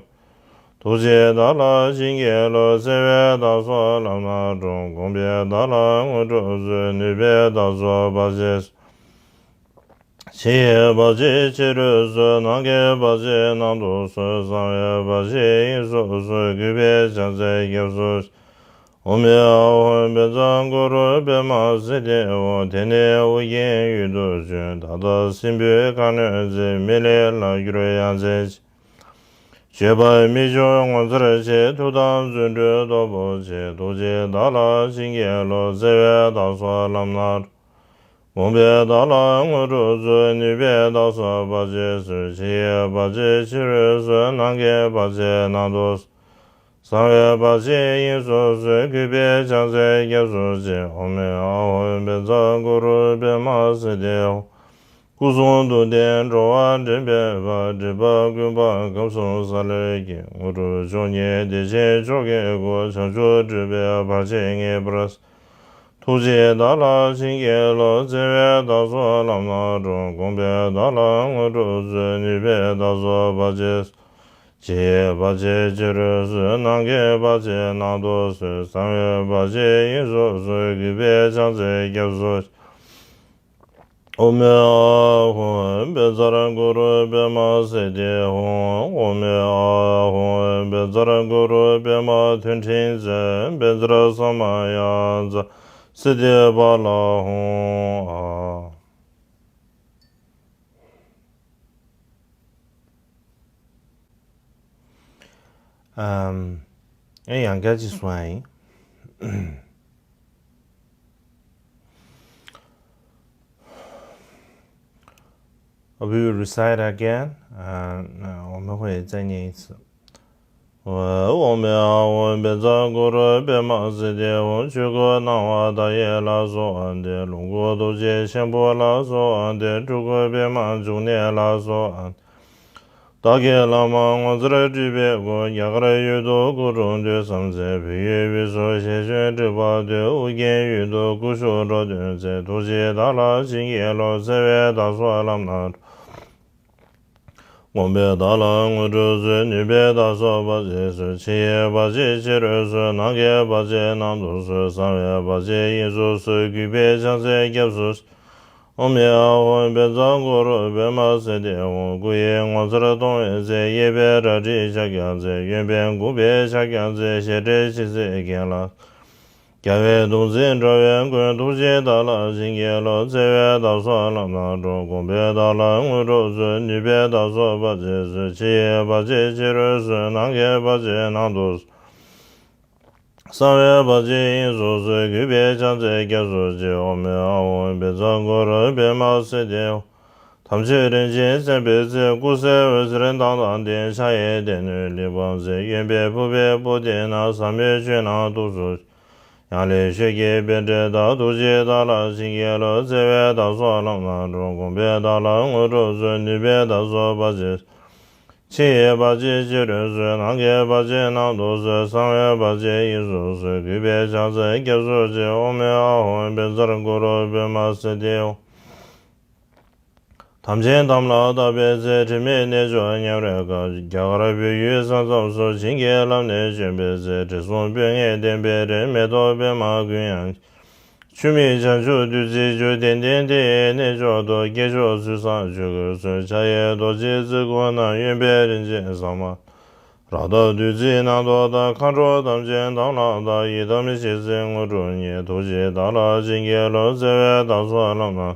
ཐུགས་རྗེས་བདག་ལ་བྱིན་གྱིས་རློབས། བརྩེ་བས་བདག་སོགས་ལམ་སྣ་དྲོངས། དགོངས་པས་བདག་ལ་དངོས་གྲུབ་སྩོལ། ནུས་པས་བདག་སོགས་བར་ཆད་སོལ། ཕྱི་ཡི་བར་ཆད་ཕྱི་རོལ་སོལ། ནང་གི་བར་ཆད་ནང་དུ་སོལ། གསང་བའི་བར་ཆད་དབྱིངས་སུ་སོལ། གུས་པས་ཕྱག་འཚལ་སྐྱབས་སུ་མཆི། ཨོཾ་ཨཱཿཧཱུྃ་བཛྲ་གུ་རུ་པདྨ་སིདྡྷི་ཧཱུྃ། དེ་ནས་ཨོ་རྒྱན་ཡུལ་དུ་བྱོན། ད་ལྟ་སྲིན་པོའི་ཁ་གནོན་མཛད། མི་ལས་ལྷག་གྱུར་ཡ་མཚན་ཆེ། སྤྱོད་པ་མི་འབྱུང་ངོ་མཚར་ཆེ། མཐུ་དང་རྫུ་འཕྲུལ་སྟོབས་པོ་ཆེ། ཐུགས་རྗེས་བདག་ལ་བྱིན་གྱིས་རློབས། བརྩེ་བས་བདག་སོགས་ལམ་སྣ་དགོངས་པས་བདག་ལ་དངོས་གྲུབ་སྩོལ། ནུས་པས་བདག་སོགས་བར་ཆད་སོལ། ཕྱི་ཡི་བར་ཆད་ཕྱི་རོལ་སོལ། ནང་གི་བར་ཆད་ནང་དུ་སོལ། གསང་བའི་བར་ཆད་དབྱིངས་སུ་སོལ། གུས་པས་ཕྱག་འཚལ་སྐྱབས་སུ་མཆི། ཨོཾ་ཨཱཿཧཱུྃ་བཛྲ་གུ་རུ་པདྨ་སིདྡྷི་ཧཱུྃ། སྐུ་གསུང་ཐུགས་ལྡན་འགྲོ་བ་འདྲེན་པའི་དཔལ། སྒྲིབ་པ་ཀུན་སྤངས་ཁམས་གསུམ་ས་ལེར་སྐྱེ། དངོས་གྲུབ་མཆོག་བརྙེས་བདེ་ཆེན་མཆོག་གི་སྐུ། བྱང་ཆུབ་སྒྲུབ་པའི་བར་ཆད་ངེས་པར་སེལ། ཐུགས་རྗེས་བདག་ལ་བྱིན་གྱིས་རློབས། བརྩེ་བས་བདག་སོགས་ལམ་སྣ་དྲོངས། དགོངས་པས་བདག་ལ་དངོས་གྲུབ་སྩོལ། ནུས་པས་བདག་སོགས་བར་ཆད་སོལ། ཕྱི་ཡི་བར་ཆད་ཕྱི་རོལ་སོལ། ནང་གི་བར་ཆད་ནང་དུ་སོལ། གསང་བའི་བར་ཆད་དབྱིངས་སུ་སོལ། གུས་པས་ཕྱག་འཚལ་སྐྱབས་སུ་མཆི། ཨོཾ་ཨཱཿཧཱུྃ་བཛྲ་གུ་རུ་པདྨ་སིདྡྷི་ཧཱུྃ། ཨོཾ་ཨཱཿཧཱུྃ་བཛྲ་གུ་རུ་པདྨ་མཐུ་ཕྲན་རྩལ། བཛྲ་ས་མ་ཡ་ཛཿསིདྡྷི་ཕ་ལ་ཧཱུྃ། ཨ། ཨམ། ཨེ་ཡང་བསྐྱར་ཅིག་གསུང་ཡ་ཡིན། I will recite again. ཨོཾ་ཨཱཿཧཱུྃ་ཨོཾ་ཨཱཿཧཱུྃ་བཛྲ་གུ་རུ་པདྨ་སིདྡྷི་ཧཱུྃ། ཆོས་སྐུ་སྣང་བ་མཐའ་ཡས་ལ་སོགས་པ་སྟེ། ལོངས་སྐུ་ཐུགས་རྗེ་ཆེན་པོ་ལ་སོགས་པ་སྟེ། སྤྲུལ་སྐུ་པདྨ་འབྱུང་གནས་ལ་སོགས་པ་སྟེ། བདག་གི་བླ་མ་ངོ་མཚར་སྤྲུལ་པའི་སྐུ། རྒྱ་གར་ཡུལ་དུ་སྐུ་འཁྲུངས་དུས་བསམ་ཚེ། བོད་ཡུལ་དབུས་སུ་ཞལ་བྱོན་སྤྲུལ་པ་སྟེ། ཨོ་རྒྱན་ཡུལ་དུ་སྐུ་བཞུགས་འགྲོ་དོན་མཛད། ཐུགས་རྗེས་བདག་ལ་བྱིན་གྱིས་རློབས། བརྩེ་བས་བདག་སོགས་ལམ་སྣ་དྲོངས། དགོངས་པས་བདག་ལ་དངོས་གྲུབ་སྩོལ། ནུས་པས་བདག་སོགས་བར་ཆད་སོལ། ཕྱི་ཡི་བར་ཆད་ཕྱི་རོལ་སོལ། ནང་གི་བར་ཆད་ནང་དུ་སོལ། གསང་བའི་བར་ཆད་དབྱིངས་སུ་སོལ། གུས་པས་ཕྱག་འཚལ་སྐྱབས་སུ་མཆི། ཨོཾ་ཨཱཿཧཱུྃ་བཛྲ་གུ་རུ་པདྨ་སིདྡྷི་ཧཱུྃ། སྐུ་ཡི་ངོ་མཚར་སྟོང་བའི་ཚེ། གཡས་པས་རལ་གྲིའི་ཕྱག་རྒྱ་མཛད། གཡོན་པས་འགུགས་པའི་ཕྱག་རྒྱ་མཛད། ཞལ་བགྲད་ཕྱི་སྲིད་གྱེན་ལ། རྒྱལ་བའི་གདུང་འཛིན་འགྲོ་བའི་མགོན། ཐུགས་རྗེས་བདག་ལ་བྱིན་གྱིས་རློབས། བརྩེ་བས་བདག་སོགས་ལམ་སྣ་དྲོངས། དགོངས་པས་བདག་ལ་དངོས་གྲུབ་སྩོལ། ནུས་པས་བདག་སོགས་བར་ཆད་སོལ། ཕྱི་ཡི་བར་ཆད་ཕྱི་རོལ་སོལ། ནང་གི་བར་ཆད་ནང་དུ་སོལ། གསང་བའི་བར་ཆད་དབྱིངས་སུ་སོལ། གུས་པས་ཕྱག་འཚལ་སྐྱབས་སུ་མཆི། ཨོཾ་ཨཱཿཧཱུྃ་བཛྲ་གུ་རུ་པདྨ་སིདྡྷི་ཧཱུྃ། དམ་ཆོས་རིན་ཆེན་གསན་པའི་ཚེ། སྐུ་གསལ་འོད་ཟེར་མདངས་དང་ལྡན། ཕྱག་གཡས་སྡེ་སྣོད་གླེགས་བམ་མཛད། གཡོན་པས་ཕུར་པའི་པུས་སྟི་ན། ཟབ་མོའི་ཆོས་རྣམས་ཐུགས་སུ་ཆུད། ཡང་ལེ་ཤོད་ཀྱི་པཎྜི་ཏ། ཐུགས་རྗེས་བདག་ལ་བྱིན་གྱིས་རློབས། བརྩེ་བས་བདག་སོགས་ལམ་སྣ་དྲོངས། དགོངས་པས་བདག་ལ་དངོས་གྲུབ་སྩོལ། ནུས་པས་བདག་སོགས་བར་ཆད་སོལ། ཕྱི་ཡི་བར་ཆད་ཕྱི་རོལ་སོལ། ནང་གི་བར་ཆད་ནང་དུ་སོལ། གསང་བའི་བར་ཆད་དབྱིངས་སུ་སོལ། གུས་པས་ཕྱག་འཚལ་སྐྱབས་སུ་མཆི། ཨོཾ་ཨཱཿཧཱུྃ་བཛྲ་གུ་རུ་པདྨ་སིདྡྷི་ཧཱུྃ། དམ་ཅན་དམ་ལ་བཏགས་པའི་ཚེ། དྲི་མེད་གནས་མཆོག་མཉམ་རེ་དགའ། རྒྱ་གར་བོད་ཡུལ་ས་མཚམས་སུ། བྱིན་གྱིས་བརླབས་ནས་བྱོན་པའི་ཚེ། དྲི་བསུང་སྤོས་ངད་ལྡན་པའི་རི། མེ་ཏོག་པདྨ་ཀུན་ཡང་། ཆུ་མིག་བྱང་ཆུབ་བདུད་རྩིའི་ཆུ། དེ་ནས་དེ་ཡི་གནས་མཆོག་ཏུ། སྐྱེས་མཆོག་ཚུལ་བཟང་ཆོས་གོས་གསོལ། ཕྱག་གཡས་རྡོ་རྗེ་རྩེ་དགུ་ན། གཡོན་པས་རིན་ཆེན་ཟ་མ་ཏ། རཀྟ་བདུད་རྩིའི་སྣ་ཚོགས་དང་། མཁའ་འགྲོ་དམ་ཅན་དམ་ལ་བཏགས། ཡི་དམ་ཞལ་གཟིགས་དངོས་གྲུབ་བརྙེས། ཐུགས་རྗེས་བདག་ལ་བྱིན་གྱིས་རློབས། བརྩེ་བས་བདག་སོགས་ལམ་སྣ།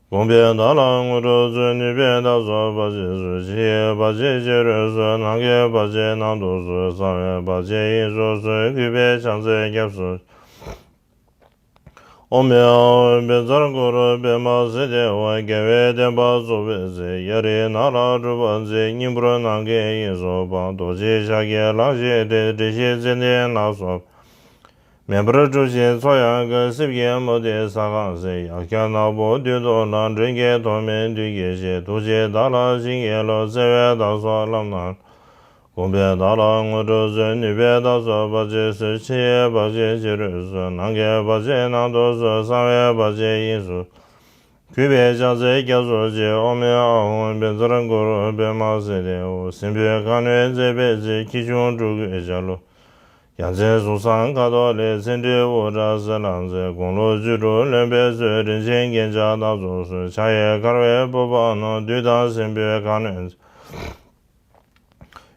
དགོངས་པས་བདག་ལ་དངོས་གྲུབ་སྩོལ། ནུས་པས་བདག་སོགས་བར་ཆད་སོལ། ཕྱི་ཡི་བར་ཆད་ཕྱི་རོལ་སོལ། ནང་གི་བར་ཆད་ནང་དུ་སོལ། གསང་བའི་བར་ཆད་དབྱིངས་སུ་སོལ། གུས་པས་ཕྱག་འཚལ་སྐྱབས་སུ། ཨོཾ་ཨཱཿཧཱུྃ་བཛྲ་གུ་རུ་པདྨ་སིདྡྷི་ཧཱུྃ། རྒྱལ་བའི་བསྟན་པ་རྫོགས་པའི་ཚེ། གཡའ་རིའི་ནགས་ལ་སྒྲུབ་པ་མཛད། སྙིང་པོར་ནམ་མཁའི་དབྱིངས་སུ་འཕངས། རྡོ་རྗེ་ཤཱཀྱའི་ལག་བཞི་བྲེགས། དྲི་ཞིམ་ཙན་དན་ནགས་སུ། མེ་འབར་གྲུ་བཞིའི་མཚོ་ཡང་བསྐལ། སྲིབ་ཀྱི་མུ་ཏིག་ས་གང་ཟིན། ཡ་གྱལ་ནག་པོ་བདུད་དུ་ལངས། མགྲོན་གྱི་ཐོགས་མེད་བདུད་ཀྱིས་བཞད། ཐུགས་རྗེས་བདག་ལ་བྱིན་གྱིས་རློབས། བརྩེ་བས་བདག་སོགས་ལམ་སྣ། དགོངས་པས་བདག་ལ་དངོས་གྲུབ་སྩོལ། ནུས་པས་བདག་སོགས་བར་ཆད་སོལ། ཕྱི་ཡི་བར་ཆད་ཕྱི་རོལ་སོལ། ནང་གི་བར་ཆད་ནང་དུ་སོལ། གསང་བའི་བར་ཆད་དབྱིངས་སུ། གུས་པས་ཕྱག་འཚལ་སྐྱབས་སུ་མཆི། ཨོཾ་ཨཱཿཧཱུྃ་བཛྲ་གུ་རུ་པདྨ་སིདྡྷི་ཧཱུྃ། སྲིན་པོའི་ཁ་གནོན་མཛད་པའི་ཚེ། ཁྱི་ཆུང་སྤྲུལ་སྐུའི་ལྗགས་ལུ། ཡ་མཚན་གཟུགས་བཟང་ཁ་དོག་ལེགས། མཚན་དྲི་དབུ་སྐྲ་སེར་ལ་མཛེས། དགུང་ལོ་བཅུ་དྲུག་ལོན་པའི་ཚེ། རིན་ཆེན་རྒྱན་ཆ་སྣ་ཚོགས་གསོལ། ཕྱག་གཡས་འཁར་བའི་ཕུར་པ་ན། བདུད་དང་སྲིན་པོའི་ཁ་གནོན་མཛད།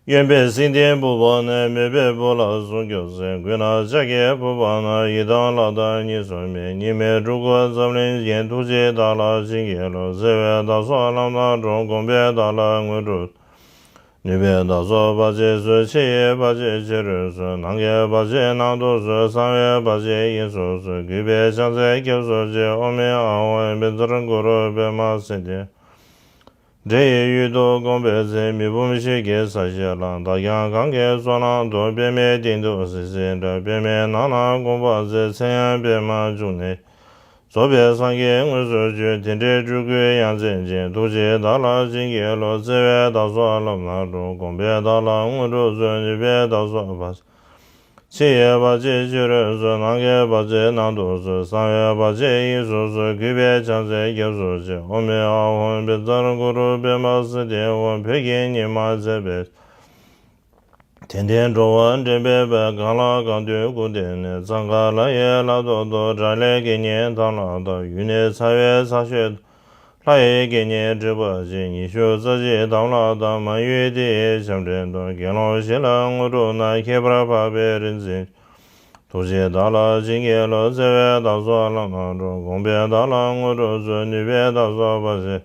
གཡོན་པས་སེང་ལྡེང་ཕུར་པ་ནས། མོས་པའི་བུ་ལ་སྲུང་སྐྱོབ་མཛད། མགུལ་ན་ལྕགས་ཀྱི་ཕུར་པ་ན། ཡི་དམ་ལྷ་དང་གཉིས་སུ་མེད། གཉིས་མེད་སྤྲུལ་སྐུ་འཛམ་གླིང་རྒྱན། ཐུགས་རྗེས་བདག་ལ་བྱིན་གྱིས་རློབས། བརྩེ་བས་བདག་སོགས་ལམ་སྣ་དྲོངས། དགོངས་པས་བདག་ལ་དངོས་གྲུབ། ནུས་པས་བདག་སོགས་བར་ཆད་སོལ། ཕྱི་ཡི་བར་ཆད་ཕྱི་རོལ་སོལ། ནང་གི་བར་ཆད་ནང་དུ་སོལ། གསང་བའི་བར་ཆད་དབྱིངས་སུ་སོལ། གུས་པས་ཕྱག་འཚལ་སྐྱབས་སུ་མཆི། ཨོཾ་ཨཱཿཧཱུྃ་བཛྲ་གུ་རུ་པདྨ་སིདྡྷི། འདྲེ་ཡི་ཡུལ་དུ་དགོངས་པའི་ཚེ། མེ་ཕུང་ཤེལ་གྱི་ས་གཞི་ལ། མདའ་རྒྱང་གང་གི་སོ་ནམ་དུ། པདྨའི་སྟེང་དུ་སྲིད་སྲེད་འདྲ། པདྨའི་ནང་ན་དགོངས་པ་མཛད། མཚན་ཡང་པདྨ་འབྱུང་གནས། རྫོགས་པའི་སངས་རྒྱས་དངོས་སུ་བྱོན། དེ་འདྲའི་སྤྲུལ་སྐུའི་ཡ་མཚན་ཅན། ཐུགས་རྗེས་བདག་ལ་བྱིན་གྱིས་རློབས། བརྩེ་བས་བདག་སོགས་ལམ་སྣ་དྲོངས། དགོངས་པས་བདག་ལ་དངོས་གྲུབ་སྩོལ། ནུས་པས་བདག་སོགས་བར། ཕྱི་ཡི་བར་ཆད་ཕྱི་རོལ་སོལ། ནང་གི་བར་ཆད་ནང་དུ་སོལ། གསང་བའི་བར་ཆད་དབྱིངས་སུ་སོལ། གུས་པས་ཕྱག་འཚལ་སྐྱབས་སུ་མཆི། ཨོཾ་ཨཱཿཧཱུྃ་བཛྲ་གུ་རུ་པདྨ་སིདྡྷི་ཧཱུྃ། བོད་ཀྱི་ཉི་མ་མཛད་པའི། དད་ལྡན་འགྲོ་བ་འདྲེན་པའི་དཔལ། གང་ལ་གང་འདུལ་སྐུ་སྟོན་ནས། གཙང་ཁ་ལ་ཡི་ལ་ཐོག་ཏུ། དགྲ་ལྷའི་དགེ་བསྙེན་དམ་ལ་བཏགས། ཡུལ་ནི་ཚ་བའི་ཚ་ཤོད་དུ། ལྷ་ཡི་དགེ་བསྙེན་སྒྲིབ་པ་ཆེ། ཉི་ཤུ་རྩ་གཅིག་དམ་ལ་བཏགས། མ་ཡུལ་དེ་ཡི་བྱམས་སྤྲིན་དུ། དགེ་སློང་བཞི་ལ་དངོས་གྲུབ་གནང་། ཁྱད་པར་འཕགས་པའི་རིག་འཛིན། ཐུགས་རྗེས་བདག་ལ་བྱིན་གྱིས་རློབས། བརྩེ་བས་བདག་སོགས་ལམ་སྣ་དྲོངས། དགོངས་པས་བདག་ལ་དངོས་གྲུབ་སྩོལ། ནུས་པས་བདག་སོགས་བར་ཆད།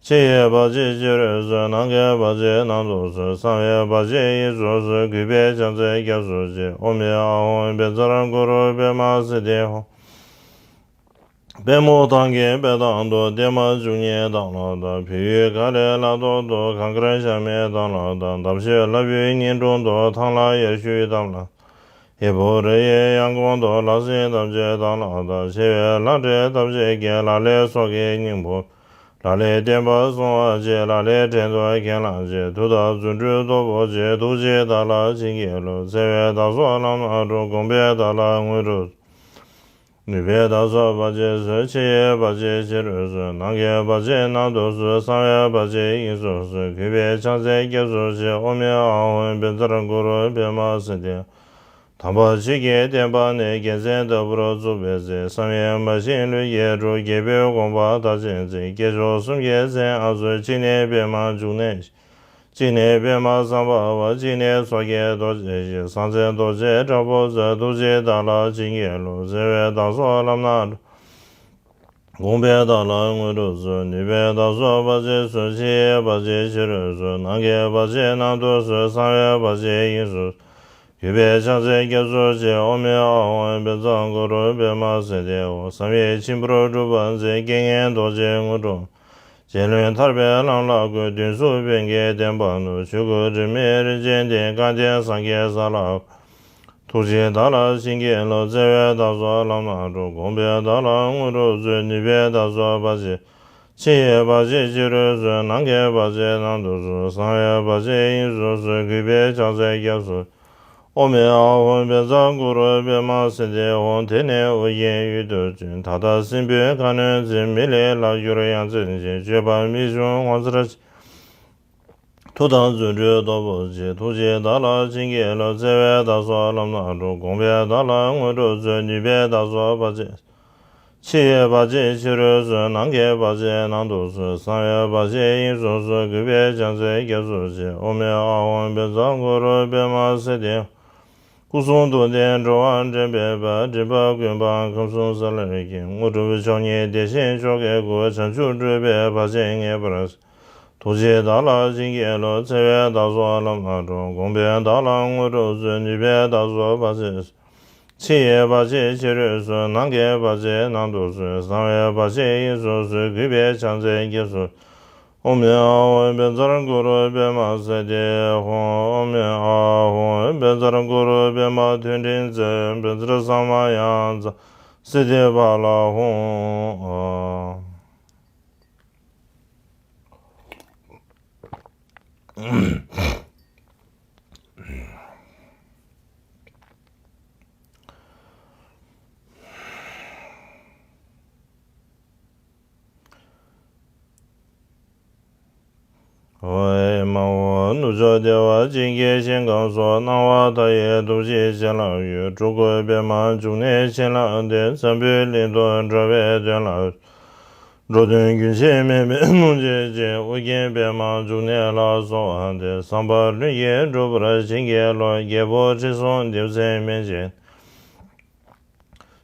ཕྱི་ཡི་བར་ཆད་ཕྱི་རོལ་སོལ། ནང་གི་བར་ཆད་ནང་དུ་སོལ། གསང་བའི་བར་ཆད་དབྱིངས་སུ་སོལ། གུས་པས་ཕྱག་འཚལ་སྐྱབས་སུ་མཆི། ཨོཾ་ཨཱཿཧཱུྃ་བཛྲ་གུ་རུ་པདྨ་སིདྡྷི་ཧཱུྃ། པདྨོ་ཏང་གི་པད་སྟེང་དུ། བརྟན་མ་བཅུ་གཉིས་དམ་ལ་བཏགས། བོད་ཡུལ་ཀ་ལའི་ལ་ཐོག་ཏུ། གངས་དཀར་ཞྭ་མོའི་དམ་ལ་བཏགས། འདམ་ཤོད་ལྷ་བུའི་ཉིན་དྲུང་དུ། ཐང་ལྷ་ཡར་ཞུའི་དམ་ལ། ཧས་པོ་རི་ཡི་ཡང་གོང་དུ། ལྷ་སྲིན་ཐམས་ཅད་དམ་ལ་བཏགས། ཆེ་བའི་ལྷ་འདྲེ་ཐམས་ཅད་ཀྱིས། ལ་ལས་སྲོག་གི་སྙིང་པོ། ལ་ལས་བསྟན་པ་སྲུང་བ་བྱེད། ལ་ལས་བྲན་དུ་གྱེན་ལངས་བྱེད། མཐུ་དང་རྫུ་འཕྲུལ་སྟོབས་པོ་ཆེ། ཐུགས་རྗེས་བདག་ལ་བྱིན་གྱིས་རློབས། བརྩེ་བས་བདག་སོགས་ལམ་སྣ་དྲོངས། དགོངས་པས་བདག་ལ་དངོས་གྲུབ། ནུས་པས་བདག་སོགས་བར་ཆད་སོལ། ཕྱི་ཡི་བར་ཆད་ཕྱི་རོལ་སོལ། ནང་གི་བར་ཆད་ནང་དུ་སོལ། གསང་བའི་བར་ཆད་དབྱིངས་སུ་སོལ། གུས་པས་ཕྱག་འཚལ་སྐྱབས་སུ་མཆི། ཨོཾ་ཨཱཿཧཱུྃ་བཛྲ་གུ་རུ་པདྨ་སིདྡྷི། དམ་པ་ཆོས་ཀྱི་བསྟན་པ་ནི། རྒྱལ་མཚན་ལྟ་བུར་བཙུགས་པའི་ཚེ། བསམ་ཡས་མ་བཞེངས་ལུས་ཀྱི་གྲུབ། རྒྱལ་པོའི་དགོངས་པ་མཐར་ཕྱིན་མཛད། སྐྱེས་མཆོག་གསུམ་གྱི་མཚན་ཨ་སོལ། གཅིག་ནི་པདྨ་འབྱུང་གནས། གཅིག་ནི་པདྨ་སམྦྷ་ཝ། གཅིག་ནི་མཚོ་སྐྱེས་རྡོ་རྗེ་ཞེས། གསང་མཚན་རྡོ་རྗེ་དྲག་པོ་རྩལ། ཐུགས་རྗེས་བདག་ལ་བྱིན་གྱིས་རློབས། བརྩེ་བས་བདག་སོགས་ལམ་སྣ་དྲོངས། དགོངས་པས་བདག་ལ་དངོས་གྲུབ་སྩོལ། ནུས་པས་བདག་སོགས་བར་ཆད་སོལ། ཕྱི་ཡི་བར་ཆད་ཕྱི་རོལ་སོལ། ནང་གི་བར་ཆད་ནང་དུ་སོལ། གསང་བའི་བར་ཆད་དབྱིངས་སུ། གུས་པས་ཕྱག་འཚལ་སྐྱབས་སུ་མཆི། ཨོཾ་ཨཱཿཧཱུྃ་བཛྲ་གུ་རུ་པདྨ་སིདྡྷི་ཧཱུྃ། བསམ་ཡས་མཆིམས་ཕུར་སྒྲུབ་པ་མཛད། རྐྱེན་ངན་ལྡོག་ཕྱིར་དངོས་གྲུབ། རྗེ་བློན་ཐར་པའི་ལམ་ལ་བཀོད། མདུན་བསུ་བོན་གྱི་བསྟན་པ་ནོད། ཆོས་སྐུ་དྲི་མེད་རིན་ཆེན་ལྡན། སྐལ་ལྡན་སངས་རྒྱས་ས་ལ་བཀོད། ཐུགས་རྗེས་བདག་ལ་བྱིན་གྱིས་རློབས། བརྩེ་བས་བདག་སོགས་ལམ་སྣ་དྲོངས། དགོངས་པས་བདག་ལ་དངོས་གྲུབ་སྩོལ། ནུས་པས་བདག་སོགས་བར་ཆད། ཕྱི་ཡི་བར་ཆད་ཕྱི་རོལ་སོལ། ནང་གི་བར་ཆད་ནང་དུ་སོལ། གསང་བའི་བར་ཆད་དབྱིངས་སུ་སོལ། གུས་པས་ཕྱག་འཚལ་སྐྱབས་སུ། ཨོཾ་ཨཱཿཧཱུྃ་བཛྲ་གུ་རུ་པདྨ་སིདྡྷི་ཧཱུྃ། དེ་ནས་ཨོ་རྒྱན་ཡུལ་དུ་བྱོན། ད་ལྟ་སྲིན་པོའི་ཁ་གནོན་མཛད། མི་ལས་ལྷག་གྱུར་ཡ་མཚན་ཅན། སྤྱོད་པ་མི་འབྱུང་ངོ་མཚར་ཆེ། མཐུ་དང་རྫུ་འཕྲུལ་སྟོབས་པོ་ཆེ། ཐུགས་རྗེས་བདག་ལ་བྱིན་གྱིས་རློབས། བརྩེ་བས་བདག་སོགས་ལམ་སྣ་དྲོངས། དགོངས་པས་བདག་ལ་དངོས་གྲུབ་སྩོལ། ནུས་པས་བདག་སོགས་བར་ཆད། ཕྱི་ཡི་བར་ཆད་ཕྱི་རོལ་སོལ། ནང་གི་བར་ཆད་ནང་དུ་སོལ། གསང་བའི་བར་ཆད་དབྱིངས་སུ་སོལ། གུས་པས་ཕྱག་འཚལ་སྐྱབས་སུ་མཆི། ཨོཾ་ཨཱཿཧཱུྃ་བཛྲ་གུ་རུ་པདྨ་སིདྡྷི། སྐུ་གསུང་ཐུགས་ལྡན་འགྲོ་བ་འདྲེན་པའི་དཔལ། སྒྲིབ་པ་ཀུན་སྤངས་ཁམས་གསུམ་ས་ལེར་མཁྱེན། དངོས་གྲུབ་མཆོག་བརྙེས་བདེ་ཆེན་མཆོག་གི་སྐུ། བྱང་ཆུབ་སྒྲུབ་པའི་བར་ཆད་ངེས་པར། ཐུགས་རྗེས་བདག་ལ་བྱིན་གྱིས་རློབས། བརྩེ་བས་བདག་སོགས་ལམ་སྣ་དྲོངས། དགོངས་པས་བདག་ལ་དངོས་གྲུབ་སྩོལ། ནུས་པས་བདག་སོགས་བར་ཆད། ཕྱི་ཡི་བར་ཆད་ཕྱི་རོལ་སོལ། ནང་གི་བར་ཆད་ནང་དུ་སོལ། གསང་བའི་བར་ཆད་དབྱིངས་སུ་སོལ། གུས་པས་ཕྱག་འཚལ་སྐྱབས་སུ། ཨོཾ་ཨཱཿཧཱུྃ་བཛྲ་གུ་རུ་པདྨ་སིདྡྷི་ཧཱུྃ། ཨོཾ་ཨཱཿཧཱུྃ་བཛྲ་གུ་རུ་པདྨ་མཐུ་ལྡན་རྩལ། བཛྲ་ས་མ་ཡ་ཛཿསིདྡྷི་ཕ་ལ་ཧཱུྃ། ཨོཾ་ཨཱཿཧཱུྃ། ནུབ་ཕྱོགས་བདེ་བ་ཅན་གྱི་ཞིང་ཁམས་སུ། སྣང་བ་མཐའ་ཡས་ཐུགས་རྗེའི་བྱིན་རླབས་ཡོད། སྤྲུལ་སྐུ་པདྨ་འབྱུང་གནས་བྱིན་བརླབས་ཏེ། འཛམ་བུའི་གླིང་དུ་འགྲོ་བའི་དོན་ལ། འགྲོ་དོན་རྒྱུན་ཆད་མེད་པའི་སྣང་བྱེད་ཅིང་། ཨོ་རྒྱན་པདྨ་འབྱུང་གནས་ལ་གསོལ་བ་འདེབས། བསམ་པ་ལྷུན་གྱིས་འགྲུབ་པར་བྱིན་གྱིས་རློབས། རྒྱལ་པོ་ཁྲི་སྲོང་ལྡེའུ་བཙན་མན་ཆད།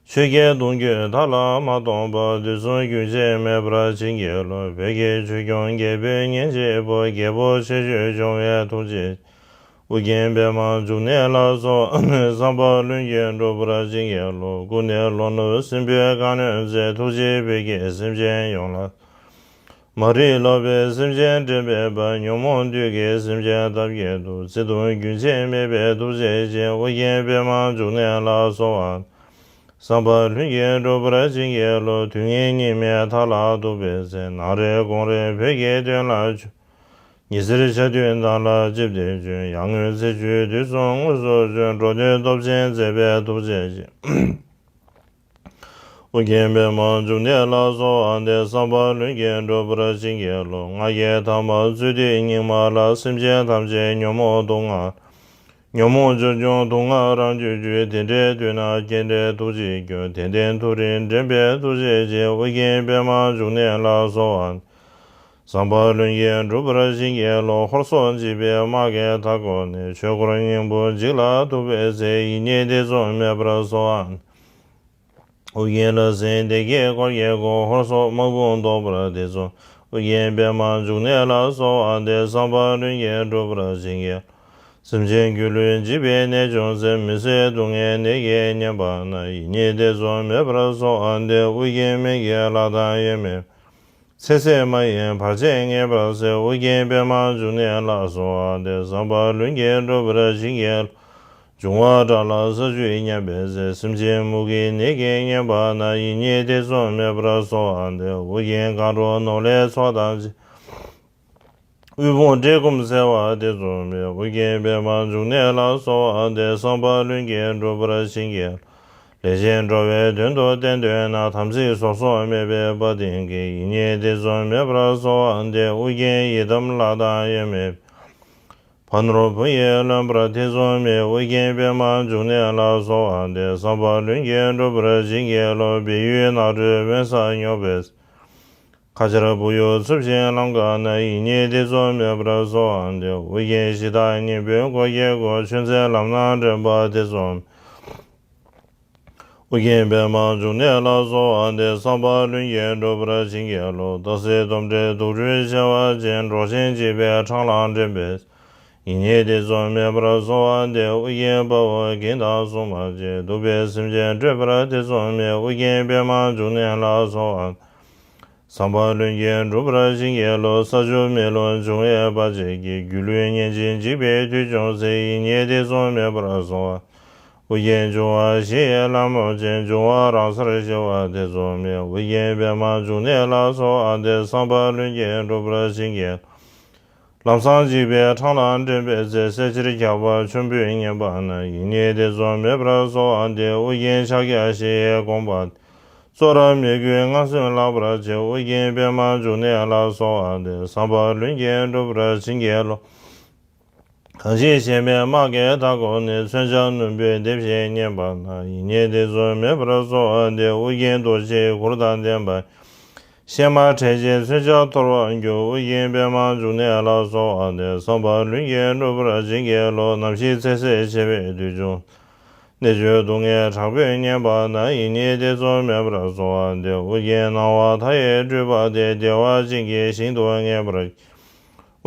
ཆོས་རྒྱལ་གདུང་བརྒྱུད་མཐའ་ལ་མ་སྟོངས་པ། དུས་གསུམ་རྒྱུན་ཆད་མེད་པར་བྱིན་གྱིས་རློབས། བོད་ཀྱི་ཆོས་སྐྱོང་རྒྱལ་པོའི་གཉེན་གཅིག་པུ། རྒྱལ་པོ་ཆེ་ཤོས་འབྱུང་བའི་ཐུགས་རྗེ། ཨོ་རྒྱན་པདྨ་འབྱུང་གནས་ལ་གསོལ་བ་འདེབས། བསམ་པ་ལྷུན་གྱིས་འགྲུབ་པར་བྱིན་གྱིས་རློབས། སྐུ་ནི་ལྷོ་ནུབ་སྲིན་པོའི་ཁ་གནོན་མཛད། ཐུགས་རྗེས་བོད་ཀྱི་སེམས་ཅན་ཡོངས་ལ། མ་རིག་ལོག་པའི་སེམས་ཅན་འདྲེན་པའི་དཔལ། ཉོན་མོངས་བདུད་ཀྱི་སེམས་ཅན་དག་བསྐྱེད་དོ། བརྩེ་གདུང་རྒྱུན་ཆད་མེད་པའི་ཐུགས་རྗེ་ཅན། ཨོ་རྒྱན་པདྨ་འབྱུང་གནས་ལ་གསོལ་བ། བསམ་པ་ལྷུན་གྱིས་འགྲུབ་པར་བྱིན་གྱིས་རློབས། དུས་ངན་སྙིགས་མའི་མཐའ་ལ་ཐུག་པའི་ཚེ། ནངས་རེ་དགོང་རེ་བོད་ཀྱི་དོན་ལ་བྱོན། ཉི་ཟེར་འཆར་སྡུད་མདངས་ལ་ཆིབས་ཏེ་བྱོན། ཡར་ངོའི་ཚེས་བཅུའི་དུས་སུ་དངོས་སུ་བྱོན། འགྲོ་དོན་སྟོབས་ཆེན་མཛད་པའི་ཐུགས་རྗེ་ཅན། ཨོ་རྒྱན་པདྨ་འབྱུང་གནས་ལ་གསོལ་བ་འདེབས། བསམ་པ་ལྷུན་གྱིས་འགྲུབ་པར་བྱིན་གྱིས་རློབས། ང་རྒྱལ་དམ་པ་རྩོད་དུས་སྙིགས་མ་ལ། སེམས་ཅན་ཐམས་ཅད་ཉོན་མོངས་དུག་ལྔ། ཉོན་མོངས་སྤྱོད་འབྱུང་དུག་ལྔ་རང་རྒྱུད་བཅུད། དེ་འདྲའི་དུས་ན་རྒྱས་འབྲིང་ཐུགས་རྗེས་སྐྱོངས། དད་ལྡན་མཐོ་རིས་འདྲེན་པའི་ཐུགས་རྗེ་ཅན། ཨོ་རྒྱན་པདྨ་འབྱུང་གནས་ལ་གསོལ་བ། བསམ་པ་ལྷུན་གྱིས་འགྲུབ་པར་བྱིན་གྱིས་རློབས། ཧོར་སོག་འཇིགས་པའི་དམག་གིས་མཐའ་བསྐོར་ནས། ཆོས་འཁོར་སྙིང་པོ་འཇིག་ལ་ཐུག་པའི་ཚེ། ཡིད་གཉིས་ཐེ་ཚོམ་མེད་པར་གསོལ་བ། ཨོ་རྒྱན་ལྷ་སྲིན་སྡེ་བརྒྱད་འཁོར་གྱིས་བསྐོར། ཧོར་སོག་དམག་དཔུང་བཟློག་པར་ཐེ་ཚོམ། ཨོ་རྒྱན་པདྨ་འབྱུང་གནས་ལ་གསོལ་བ་འདེབས། བསམ་པ་ལྷུན་གྱིས་འགྲུབ་པར་བྱིན་གྱིས། སེམས་ཅན་སྒྱུ་ལུས་འཇིག་པའི་ནད་བྱུང་ཚེ། མི་བཟོད་སྡུག་བསྔལ་ནད་ཀྱིས་ཉེན་པ་ན། ཡིད་གཉིས་ཐེ་ཚོམ་མེད་པར་གསོལ་བ་འདེབས། ཨོ་རྒྱན་མི་བསྐྱོད་ལྷ་དང་དབྱེར་མེད། ཚེ་ཟད་མ་ཡིན་བར་ཆད་ངེས་པར་སེལ། ཨོ་རྒྱན་པདྨ་འབྱུང་གནས་ལ་གསོལ་བ་འདེབས། བསམ་པ་ལྷུན་གྱིས་འགྲུབ་པར་བྱིན་གྱིས། འབྱུང་བ་དགྲ་ལ་ས་བཅུད་ཉམས་པའི་ཚེ། སེམས་ཅན་མུ་གེའི་ནད་ཀྱིས་ཉེན་པ་ན། ཡིད་གཉིས་ཐེ་ཚོམ་མེད་པར་གསོལ་བ་འདེབས། ཨོ་རྒྱན་མཁའ་འགྲོ་ནོར་ལྷའི་ཚོགས་དང་བཅས། དབུལ་ཕོངས་བཀྲེས་སྐོམ་སེལ་བ་ཐེ་ཚོམ་མེད། ཨོ་རྒྱན་པདྨ་འབྱུང་གནས་ལ་གསོལ་བ་འདེབས། བསམ་པ་ལྷུན་གྱིས་འགྲུབ་པར་བྱིན་གྱིས། ལས་ཅན་འགྲོ་བའི་དོན་དུ་བསྟེན་འདོད་ན། དམ་ཚིག་ཟོལ་ཟོག་མེད་པའི་དཔའ་གདིང་གིས། ཡིད་གཉིས་ཐེ་ཚོམ་མེད་པར་གསོལ་བ་འདེབས། ཨོ་རྒྱན་ཡི་དམ་ལྷ་དང་དབྱེར་མེད། ཕ་ནོར་བུ་ཡིས་ལོན་པར་ཐེ་ཚོམ་མེད། ཨོ་རྒྱན་པདྨ་འབྱུང་གནས་ལ་གསོལ་བ་འདེབས། བསམ་པ་ལྷུན་གྱིས་འགྲུབ་པར་བྱིན་གྱིས་རློབས། སྦས་ཡུལ་ནགས་ཁྲོད་དབེན་ས་སྙོགས་པའི། ཁ་ཆར་བུ་ཡུག་འཚུབས་ཤིང་ལམ་འགགས་ན། ཡིད་གཉིས་ཐེ་ཚོམ་མེད་པར་གསོལ་བ་འདེབས། ཨོ་རྒྱན་གཞི་བདག་གཉན་པོའི་འཁོར་གྱིས་བསྐོར། ཆོས་མཛད་ལམ་སྣ་འདྲེན་པ་ཐེ་ཚོམ། ཨོ་རྒྱན་པདྨ་འབྱུང་གནས་ལ་གསོལ་བ་འདེབས། བསམ་པ་ལྷུན་གྱིས་འགྲུབ་པར་བྱིན་གྱིས་རློབས། རྟགས་གསལ་སྟོབས་འདྲེན་དུག་སྦྲུལ་མཆེ་བ་ཅན། འབྲོག་ཆེན་འཇིགས་པའི་འཕྲང་ལ་འདྲེན་པའི། ཡིད་གཉིས་ཐེ་ཚོམ་མེད་པར་གསོལ་བ་འདེབས། ཨོ་རྒྱན་དཔའ་བོ་གིང་དང་སྲུང་མ་བཅས། གདུག་པའི་སེམས་ཅན་སྒྲོལ་བར་ཐེ་ཚོམ་མེད། ཨོ་རྒྱན་པདྨ་འབྱུང་གནས་ལ་གསོལ་བ། བསམ་པ་ལྷུན་གྱིས་འགྲུབ་པར་བྱིན་གྱིས་རློབས། ས་ཆུ་མེ་རླུང་འབྱུང་བའི་བར་ཆད་ཀྱིས། སྒྱུ་ལུས་ཉེན་ཅིང་འཇིག་པའི་དུས་བྱུང་ཚེ། ཡིད་གཉིས་ཐེ་ཚོམ་མེད་པར་གསོལ་བ། ཨོ་རྒྱན་འབྱུང་བ་བཞི་ཡི་ལྷ་མོ་ཆེ། འབྱུང་བ་རང་སར་ཞི་བ་དེ་ཚོགས་མེད། ཨོ་རྒྱན་པདྨ་འབྱུང་གནས་ལ་གསོལ་བ་འདེབས། བསམ་པ་ལྷུན་གྱིས་འགྲུབ་པར་བྱིན་གྱིས་རློབས། ལམ་སྲང་འཇིགས་པའི་འཕྲང་ལ་འདྲེན་པའི་ཚེ། གསལ་ཕྱིར་འཁྱགས་པ་ཆུན་པོས་མཉེན་པ་ན། ཡིད་གཉིས་དེ་ཚོགས་མེད་པར་གསོལ་བ་འདེབས། ཨོ་རྒྱན་ཕྱག་རྒྱ་བཞི་ཡི་དགོངས་པ། ཙོ་ར་མི་རྒོད་ངན་སེམས་བརླག་པར་བྱེད། ཨོ་རྒྱན་པདྨ་འབྱུང་གནས་ལ་གསོལ་བ་འདེབས། བསམ་པ་ལྷུན་གྱིས་འགྲུབ་པར་བྱིན་གྱིས་རློབས། གང་ཞིག་གཞན་ཕན་དམག་གིས་མཐའ་བསྐོར་ནས། མཚོན་ཆ་རྣོན་པོས་འདེབས་ཤིང་མཉེན་པ་ན། ཡིད་གཉིས་དེ་ཚོགས་མེད་པར་གསོལ་བ་འདེབས། ཨོ་རྒྱན་རྡོ་རྗེའི་གུར་དང་ལྡན་པ། གཤེད་མ་བྲལ་ཕྱིར་མཚོན་ཆ་འཐོར་བར་འགྱུར། ཨོ་རྒྱན་པདྨ་འབྱུང་གནས་ལ་གསོལ་བ་འདེབས། བསམ་པ་ལྷུན་གྱིས་འགྲུབ་པར་བྱིན་གྱིས་རློབས། ནམ་ཞིག་ཚེ་ཟད་ཆད་པའི་དུས་བྱུང་། གནད་གཅོད་སྡུག་བསྔལ་དྲག་པོས་མཉེན་པ་ན། ཡིད་གཉིས་དེ་ཚོགས་མེད་པར་གསོལ་བ་འདེབས། ཨོ་རྒྱན་སྣང་བ་མཐའ་ཡས་སྤྲུལ་པ་སྟེ། བདེ་བ་ཅན་གྱི་ཞིང་དུ་ངེས་པར།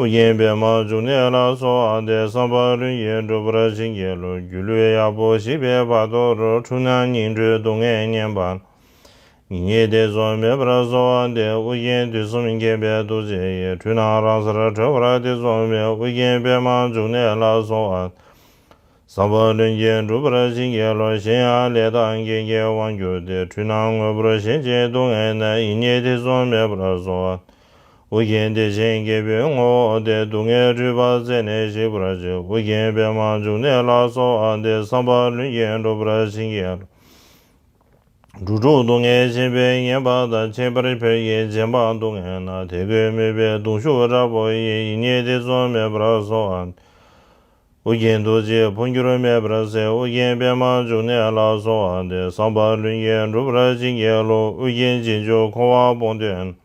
ཨོ་རྒྱན་པདྨ་འབྱུང་གནས་ལ་གསོལ་བ་འདེབས། བསམ་པ་ལྷུན་གྱིས་འགྲུབ་པར་བྱིན་གྱིས་རློབས། སྒྱུ་ལུས་ཡག་པོ་ཞིག་པའི་བར་དོ་རུ། འཁྲུལ་སྣང་ཉིང་འཁྲུལ་སྡུག་བསྔལ་མཉེན་པ། ཡིད་གཉིས་དེ་ཚོགས་མེད་པར་གསོལ་བ་འདེབས། ཨོ་རྒྱན་དུས་གསུམ་མཁྱེན་པའི་ཐུགས་རྗེ་ཡིས། འཁྲུལ་སྣང་རང་སར་གྲོལ་བར་ཐེ་ཚོམ་མེད། ཨོ་རྒྱན་པདྨ་འབྱུང་གནས་ལ་གསོལ་བ། བསམ་པ་ལྷུན་གྱིས་འགྲུབ་པར་བྱིན་གྱིས་རློབས། གཞན་ཡང་ལས་དང་རྐྱེན་གྱིས་དབང་གྱུར་ཏེ། འཁྲུལ་སྣང་དངོས་པོར་ཞེན་ཅིང་སྡུག་བསྔལ་ན། ཡིད་གཉིས་དེ་ཚོགས་མེད་པར་གསོལ་བ། ཨོ་རྒྱན་བདེ་ཆེན་རྒྱལ་པོའི་ངོ་བོ་སྟེ། སྡུག་བསྔལ་འཁྲུལ་པ་རྩད་ནས་ཞིག་པར་བྱེད། ཨོ་རྒྱན་པདྨ་འབྱུང་གནས་ལ་གསོལ་བ་འདེབས། བསམ་པ་ལྷུན་གྱིས་འགྲུབ་པར་བྱིན་གྱིས་རློབས། འགྲོ་དྲུག་སྡུག་བསྔལ་ཆེན་པོས་ཉེན་པ་དང་། ཁྱད་པར་བོད་ཀྱི་རྗེ་འབངས་སྡུག་བསྔལ་ན། དད་གུས་མོས་པའི་གདུང་ཤུགས་དྲག་པོ་ཡིས། ཡིད་གཉིས་དེ་ཚོགས་མེད་པར་གསོལ་བ། ཨོ་རྒྱན་རྡོ་རྗེ་འཕོ་འགྱུར་མེད་པར་གསལ། ཨོ་རྒྱན་པདྨ་འབྱུང་གནས་ལ་གསོལ་བ་འདེབས། བསམ་པ་ལྷུན་གྱིས་འགྲུབ་པར་བྱིན་གྱིས་རློབས། ཨོ་རྒྱན་རྗེས་འཇུག་འཁོར་བ་སྤོང་འདོད་ན།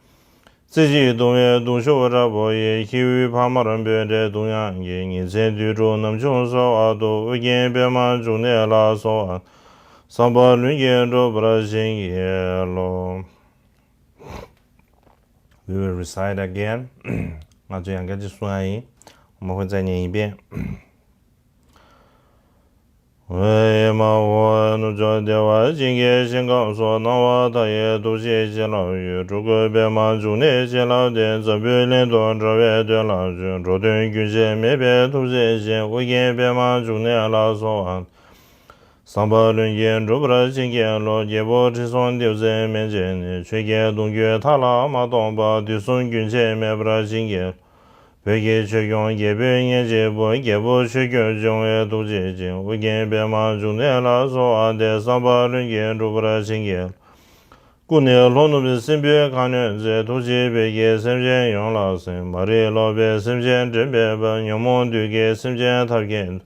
རྩེ་གཅིག་ཏུ་བའི་གདུང་ཤུགས་དྲག་པོ་ཡིས། ཁྱེའུ་ཕ་མར་འབོད་འདྲའི་གདུང་དབྱངས་ཀྱིས། ཉིན་མཚན་དུས་དྲུག་ནམ་བྱུང་གསོལ་བ་འདེབས། ཨོ་རྒྱན་པདྨ་འབྱུང་གནས་ལ་གསོལ་བ། བསམ་པ་ལྷུན་གྱིས་འགྲུབ་པར་བྱིན་གྱིས་རློབས། We will recite again. ང་ཚོ་ཡང་བསྐྱར་ཅིག་གསུང་ཡ་ཡིན། མ་ཧོ་ཙ་ཉན་ཡིན་པས། ཨེ་མ་ཧོ། ནུབ་ཕྱོགས་བདེ་བ་ཅན་གྱི་ཞིང་ཁམས་སུ། སྣང་བ་མཐའ་ཡས་ཐུགས་རྗེའི་བྱིན་རླབས་ཡོད། སྤྲུལ་སྐུ་པདྨ་འབྱུང་གནས་བྱིན་རླབས་ལྡན། འཛམ་བུའི་གླིང་དུ་འགྲོ་བའི་དོན་ལ་བྱོན། འགྲོ་དོན་རྒྱུན་ཆད་མེད་པའི་ཐུགས་རྗེ་ཅན། ཨོ་རྒྱན་པདྨ་འབྱུང་གནས་ལ་གསོལ་བ། བསམ་པ་ལྷུན་གྱིས་འགྲུབ་པར་བྱིན་གྱིས་རློབས། རྒྱལ་པོ་ཁྲི་སྲོང་ལྡེའུ་བཙན་མན་ཆད་ནས། ཆོས་ཀྱི་གདུང་རྒྱུད་མཐའ་ལ་མ་སྟོངས་པ། དུས་གསུམ་རྒྱུན་ཆད་མེད་པར་བྱིན་གྱིས། བོད་ཀྱི་ཆོས་སྐྱོང་རྒྱལ་པོའི་གཉེན་གཅིག་པུ། རྒྱལ་པོ་ཆོས་སྐྱོང་འབྱུང་བའི་ཐུགས་རྗེ་ཅན། ཨོ་རྒྱན་པདྨ་འབྱུང་གནས་ལ་གསོལ་བ་འདེབས། བསམ་པ་ལྷུན་གྱིས་འགྲུབ་པར་བྱིན་གྱིས། སྐུ་ནི་ལྷོ་ནུབ་སྲིན་པོའི་ཁ་གནོན་མཛད། ཐུགས་རྗེས་བོད་ཀྱི་སེམས་ཅན་ཡོངས་ལ་གཟིགས། མ་རིག་ལོག་པའི་སེམས་ཅན་འདྲེན་པའི་དཔལ། ཉོན་མོངས་བདུད་ཀྱི་སེམས་ཅན་ཐབས་མཁས།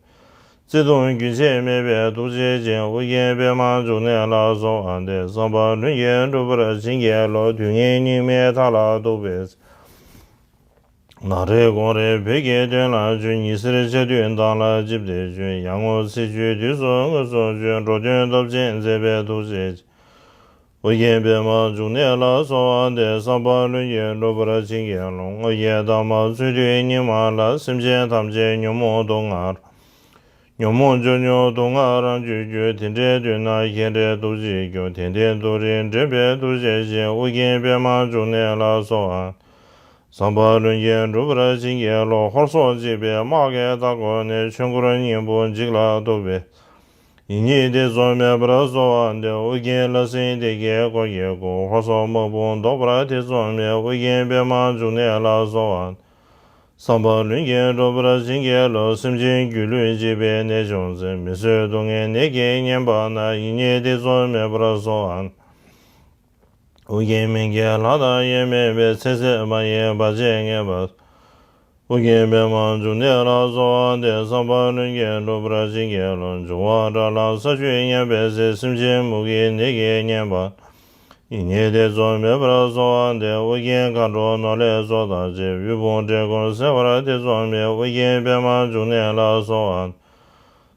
བརྩེ་གདུང་རྒྱུན་ཆད་མེད་པའི་ཐུགས་རྗེ་ཅན། ཨོ་རྒྱན་པདྨ་འབྱུང་གནས་ལ་གསོལ་བ་འདེབས། བསམ་པ་ལྷུན་གྱིས་འགྲུབ་པར་བྱིན་གྱིས་རློབས། དུས་ངན་སྙིགས་མའི་མཐའ་ལ་ཐུག་པའི་ཚེ། ནགས་རལ་དགོང་རེ་བོད་ཀྱི་དོན་ལ་བྱོན། ཉི་ཟེར་འཆར་སྡུད་མདངས་ལ་བཅིབས་ཏེ་བྱོན། ཡར་ངོ་ཚེས་བཅུའི་དུས་སུ་དངོས་སུ་བྱོན། འགྲོ་དོན་སྟོབས་ཆེན་མཛད་པའི་ཐུགས་རྗེ་ཅན། ཨོ་རྒྱན་པདྨ་འབྱུང་གནས་ལ་གསོལ་བ་འདེབས། བསམ་པ་ལྷུན་གྱིས་འགྲུབ་པར་བྱིན་གྱིས་རློབས། སྔོན་གྱི་མཐའ་མ་ཚུལ་ཁྲིམས་སྙིགས་མ་ལ། སེམས་ཅན་ཐམས་ཅད་ཉོན་མོངས་དུག་ལྔ། ཉོན་མོངས་འབྱོལ་ཉོག་དུག་ལྔ་རང་གཅོད་གྱུར། དེ་འདྲའི་དུས་ན་མཁྱེན་བརྩེ་ཐུགས་རྗེས་སྐྱོངས། དད་ལྡན་དུག་རིགས་འདྲེན་པའི་ཐུགས་རྗེ་ཅན། ཨོ་རྒྱན་པདྨ་འབྱུང་གནས་ལ་གསོལ་བ། བསམ་པ་ལྷུན་གྱིས་འགྲུབ་པར་བྱིན་གྱིས་རློབས། ཧོར་སོག་འཇིགས་པའི་དམག་གིས་མཐའ་བསྐོར་ནས། ཆོས་འཁོར་སྙིང་པོ་འཇིག་ལ་གཏུགས་པའི། ཡིད་གཉིས་དེ་ཚོགས་མེད་པར་གསོལ་བ་འདེབས། ཨོ་རྒྱན་ལྷ་སྲིན་སྡེ་བརྒྱད་འཁོར་གྱིས་བསྐོར། ཧོར་སོག་དམག་དཔུང་བཟློག་པར་ཐེ་ཚོམ་མེད། ཨོ་རྒྱན་པདྨ་འབྱུང་གནས་ལ་གསོལ་བ། བསམ་པ་ལྷུན་གྱིས་འགྲུབ་པར་བྱིན་གྱིས་རློབས། སེམས་ཅན་སྒྱུ་ལུས་འཇིག་པའི་ནད་བྱུང་ཚེ། མི་བཟོད་སྡུག་བསྔལ་ནད་ཀྱིས་ཉེན་པ་ན། ཡིད་གཉིས་དེ་ཚོགས་མེད་པར་གསོལ་བ། ཨོ་རྒྱན་སྨན་གྱི་ལྷ་དང་དབྱེར་མེད་པའི། ཚེ་ཟད་མ་ཡིན་བར་ཆད་ངེས་པར། ཨོ་རྒྱན་པདྨ་འབྱུང་གནས་ལ་གསོལ་བ་འདེབས། བསམ་པ་ལྷུན་གྱིས་འགྲུབ་པར་བྱིན་གྱིས་རློབས། འབྱུང་བ་དགྲར་ལངས་ས་བཅུད་ཉམས་པའི་ཚེ། སེམས་ཅན་མུ་གེའི་ནད་ཀྱིས་ཉེན་པ། ཡིད་གཉིས་དེ་ཚོགས་མེད་པར་གསོལ་བ་འདེབས། ཨོ་རྒྱན་མཁའ་འགྲོ་ནོར་ལྷའི་ཚོགས་དང་བཅས། དབུལ་ཕོངས་བཀྲེས་སྐོམ་སེལ་བར་ཐེ་ཚོམ་མེད། ཨོ་རྒྱན་པདྨ་འབྱུང་གནས་ལ་གསོལ་བ།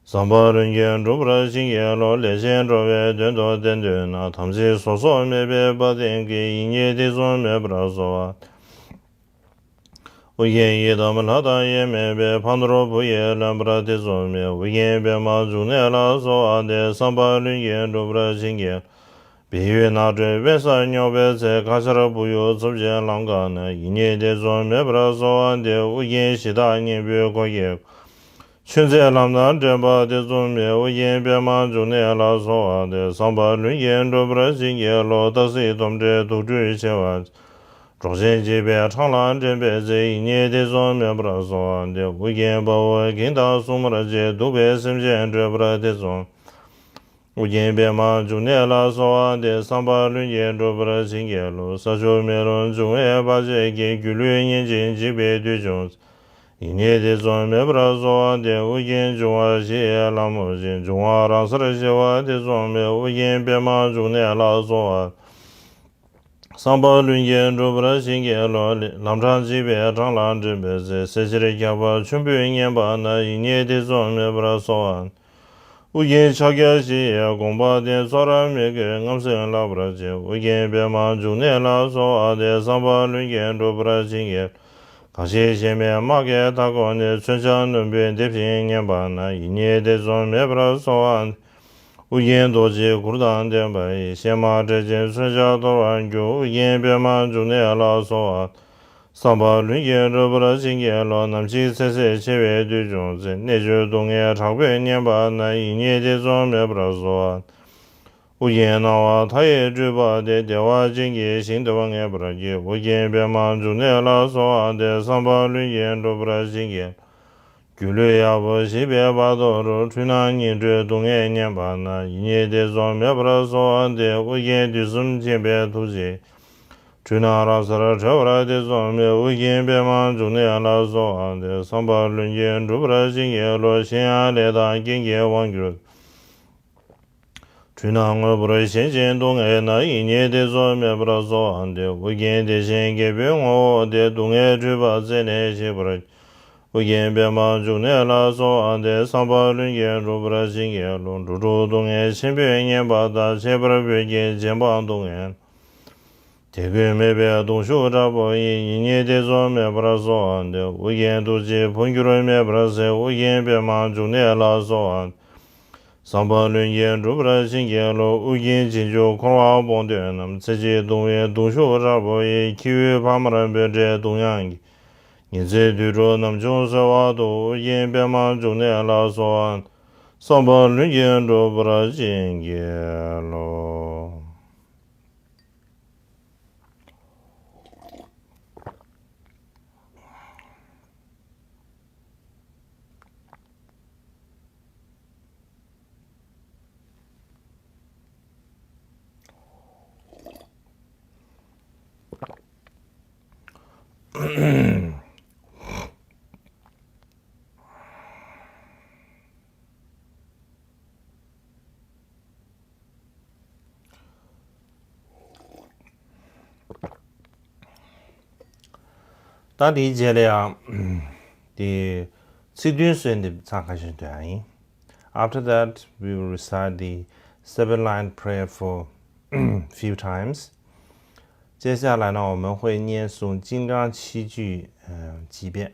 བསམ་པ་ལྷུན་གྱིས་འགྲུབ་པར་བྱིན་གྱིས་རློབས། ལས་ཅན་འགྲོ་བའི་དོན་དུ་བསྟེན་འདོད་ན། དམ་ཚིག་ཟོལ་ཟོག་མེད་པའི་དཔའ་གདེང་གིས། ཡིད་གཉིས་དེ་ཚོགས་མེད་པར་གསོལ་བ། ཨོ་རྒྱན་ཡི་དམ་ལྷ་དང་དབྱེར་མེད་པའི། ཕ་ནོར་བུ་ཡིས་ལོན་པར་ཐེ་ཚོམ་མེད། ཨོ་རྒྱན་པདྨ་འབྱུང་གནས་ལ་གསོལ་བ་འདེབས། བསམ་པ་ལྷུན་གྱིས་འགྲུབ་པར་བྱིན་གྱིས། བལ་ཡུལ་ནགས་ཁྲོད་དབེན་སར་སྙོགས་པའི་ཚེ། ཁ་ཆར་བུ་ཡུག་འཚུབ་ཅིང་ལམ་འགགས་ན། ཡིད་གཉིས་དེ་ཚོགས་མེད་པར་གསོལ་བ་འདེབས། ཨོ་རྒྱན་གཞི་བདག་གཉན་པོའི་འཁོར་གྱིས། ཆོས་མཛད་ལམ་སྣ་འདྲེན་པ་དེ་ཚོ་མེད། ཨོ་རྒྱན་པདྨ་འབྱུང་གནས་ལ་གསོལ་བ་འདེབས། བསམ་པ་ལྷུན་གྱིས་འགྲུབ་པར་བྱིན་གྱིས་རློབས། སྟག་གཟིག་དོམ་དྲེད་དུག་སྦྲུལ་མཆེ་བ། འབྲོག་ཆེན་འཇིགས་པའི་འཕྲང་ལ་འདྲེན་པའི་ཚེ། ཡིད་གཉིས་ཐེ་ཚོམ་མེད་པར་གསོལ་བ་འདེབས། ཨོ་རྒྱན་དཔའ་བོ་གིང་དང་སྲུང་མར་བཅས། གདུག་པའི་སེམས་ཅན་སྒྲོལ་བར་ཐེ་ཚོམ། ཨོ་རྒྱན་པདྨ་འབྱུང་གནས་ལ་གསོལ་བ་འདེབས། བསམ་པ་ལྷུན་གྱིས་འགྲུབ་པར་བྱིན་གྱིས་རློབས། ས་ཆུ་མེ་རླུང་འབྱུང་བའི་བར་ཆད་ཀྱིས། སྒྱུ་ལུས་ཉེན་ཅིང་འཇིགས་པའི་དུས་བྱུང་། ཡིད་གཉིས་ཐེ་ཚོམ་མེད་པར་གསོལ་བ་འདེབས། ཨོ་རྒྱན་འབྱུང་བ་བཞི་ཡི་ལྷ་མོ་བཞིན། འབྱུང་བ་རང་སར་ཞི་བར་ཐེ་ཚོམ་མེད། ཨོ་རྒྱན་པདྨ་འབྱུང་གནས་ལ་གསོལ་བ། བསམ་པ་ལྷུན་གྱིས་འགྲུབ་པར་བྱིན་གྱིས་རློབས། ལམ་འཕྲང་འཇིགས་པའི་འཕྲང་ལ་འདྲེན་པའི་ཚེ། བསད་ཕྱིར་ཁྱབ་པ་ཆུན་པོས་མཉེན་པ་ན། ཡིད་གཉིས་ཐེ་ཚོམ་མེད་པར་གསོལ་བ། ཨོ་རྒྱན་ཕྱག་རྒྱ་བཞི་ཡི་དགོངས་པ་ལྡན། ཚོགས་རབ་མི་བསྐྱོད་རྔམ་སེམས་བརླག་པར་བྱེད། ཨོ་རྒྱན་པདྨ་འབྱུང་གནས་ལ་གསོལ་བ་འདེབས། བསམ་པ་ལྷུན་གྱིས་འགྲུབ་པར་བྱིན་གྱིས། གང་ཞིག་གཞལ་མེད་སྨྲ་བརྒྱའི་མཐའ་བསྐོར་ནས། མཚོན་ཆ་རྣོན་པོས་འདེབས་ཤིང་མཉེན་པ་ན། ཡིད་གཉིས་ཐེ་ཚོམ་མེད་པར་གསོལ་བ། ཨོ་རྒྱན་རྡོ་རྗེའི་གུར་དང་ལྡན་པ་ཡིས། གཤེད་མ་བསྒྲལ་ཞིང་མཚོན་ཆ་གཏོར་བར་འགྱུར། ཨོ་རྒྱན་པདྨ་འབྱུང་གནས་ལ་གསོལ་བ། བསམ་པ་ལྷུན་གྱིས་འགྲུབ་པར་བྱིན་གྱིས་རློབས། ནམ་ཞིག་ཚེ་ཟད་འཆི་བའི་དུས་བྱུང་ཚེ། གནད་གཅོད་སྡུག་བསྔལ་དྲག་པོས་མཉེན་པ་ན། ཡིད་གཉིས་ཐེ་ཚོམ་མེད་པར་གསོལ་བ། ཨོ་རྒྱན་སྣང་བ་མཐའ་ཡས་སྤྲུལ་པ་སྟེ། བདེ་བ་ཅན་གྱི་ཞིང་བདེ་བ་ངེས་པར་སྐྱེ། ཨོ་རྒྱན་པདྨ་འབྱུང་གནས་ལ་གསོལ་བ་འདེབས། བསམ་པ་ལྷུན་གྱིས་འགྲུབ་པར་བྱིན་གྱིས། སྒྱུ་ལུས་ཡག་པོ་ཞིག་པའི་བར་དོ་རུ། འཁྲུལ་སྣང་ཉིང་འཁྲུལ་སྡུག་བསྔལ་མཉེན་པ་ན། ཡིད་གཉིས་ཐེ་ཚོམ་མེད་པར་གསོལ་བ་འདེབས། ཨོ་རྒྱན་དུས་གསུམ་མཁྱེན་པའི་ཐུགས་རྗེ། འཁྲུལ་སྣང་རང་སར་གྲོལ་བར་ཐེ་ཚོམ་མེད། ཨོ་རྒྱན་པདྨ་འབྱུང་གནས་ལ་གསོལ་བ་འདེབས། བསམ་པ་ལྷུན་གྱིས་འགྲུབ་པར་བྱིན་གྱིས་རློབས། གཞན་ཡང་ལས་དང་རྐྱེན་གྱི་དབང་གྱུར། འཁྲུལ་སྣང་དངོས་པོར་ཞེན་ཅིང་སྡུག་བསྔལ་ན། ཡིད་གཉིས་ཐེ་ཚོམ་མེད་པར་གསོལ་བ་འདེབས། ཨོ་རྒྱན་བདེ་ཆེན་རྒྱལ་པོའི་ངོ་བོ་སྟེ། སྡུག་བསྔལ་འཁྲུལ་པ་རྩད་ནས་ཞིག་པར། ཨོ་རྒྱན་པདྨ་འབྱུང་གནས་ལ་གསོལ་བ་འདེབས། བསམ་པ་ལྷུན་གྱིས་འགྲུབ་པར་བྱིན་གྱིས་རློབས། འགྲོ་དྲུག་སྡུག་བསྔལ་ཆེན་པོས་མཉེན་པ་དང་། ཁྱད་པར་བོད་ཀྱི་རྗེ་འབངས་སྡུག་བསྔལ། དད་གུས་མོས་པའི་གདུང་ཤུགས་དྲག་པོ་ཡིས། ཡིད་གཉིས་ཐེ་ཚོམ་མེད་པར་གསོལ་བ་འདེབས། ཨོ་རྒྱན་ཐུགས་རྗེས་འཕོ་འགྱུར་མེད་པར་གཟིགས། ཨོ་རྒྱན་པདྨ་འབྱུང་གནས་ལ་གསོལ་བ། བསམ་པ་ལྷུན་གྱིས་འགྲུབ་པར་བྱིན་གྱིས་རློབས། ཨོ་རྒྱན་རྗེས་འཇུག་འཁོར་བ་སྤོང་འདོད་རྣམས། ཚེ་གཅིག་གདུང་བའི་གདུང་ཤུགས་དྲག་པོ་ཡིས། ཁྱེའུ་ཕ་མར་འབོད་འདྲའི་གདུང་དབྱངས་ཀྱིས། ཉི་ཚེ་དུས་དྲུག་ནམ་བྱུང་གསོལ་བ་འདེབས། ཨོ་རྒྱན་པདྨ་འབྱུང་གནས་ལ་གསོལ་བ། བསམ་པ་ལྷུན་གྱིས་འགྲུབ་པར་བྱིན་གྱིས་རློབས། ད་དེའི་རྗེས་ལ་ཡང་དེ་ཚིག་བདུན་གསོལ་འདེབས་ཚང་ཁ་ཤས་འདོན་ཡ་ཡིན། After that, we will recite the seven line prayer for few times. 接下来呢，我们会念诵金刚七句，呃，几遍。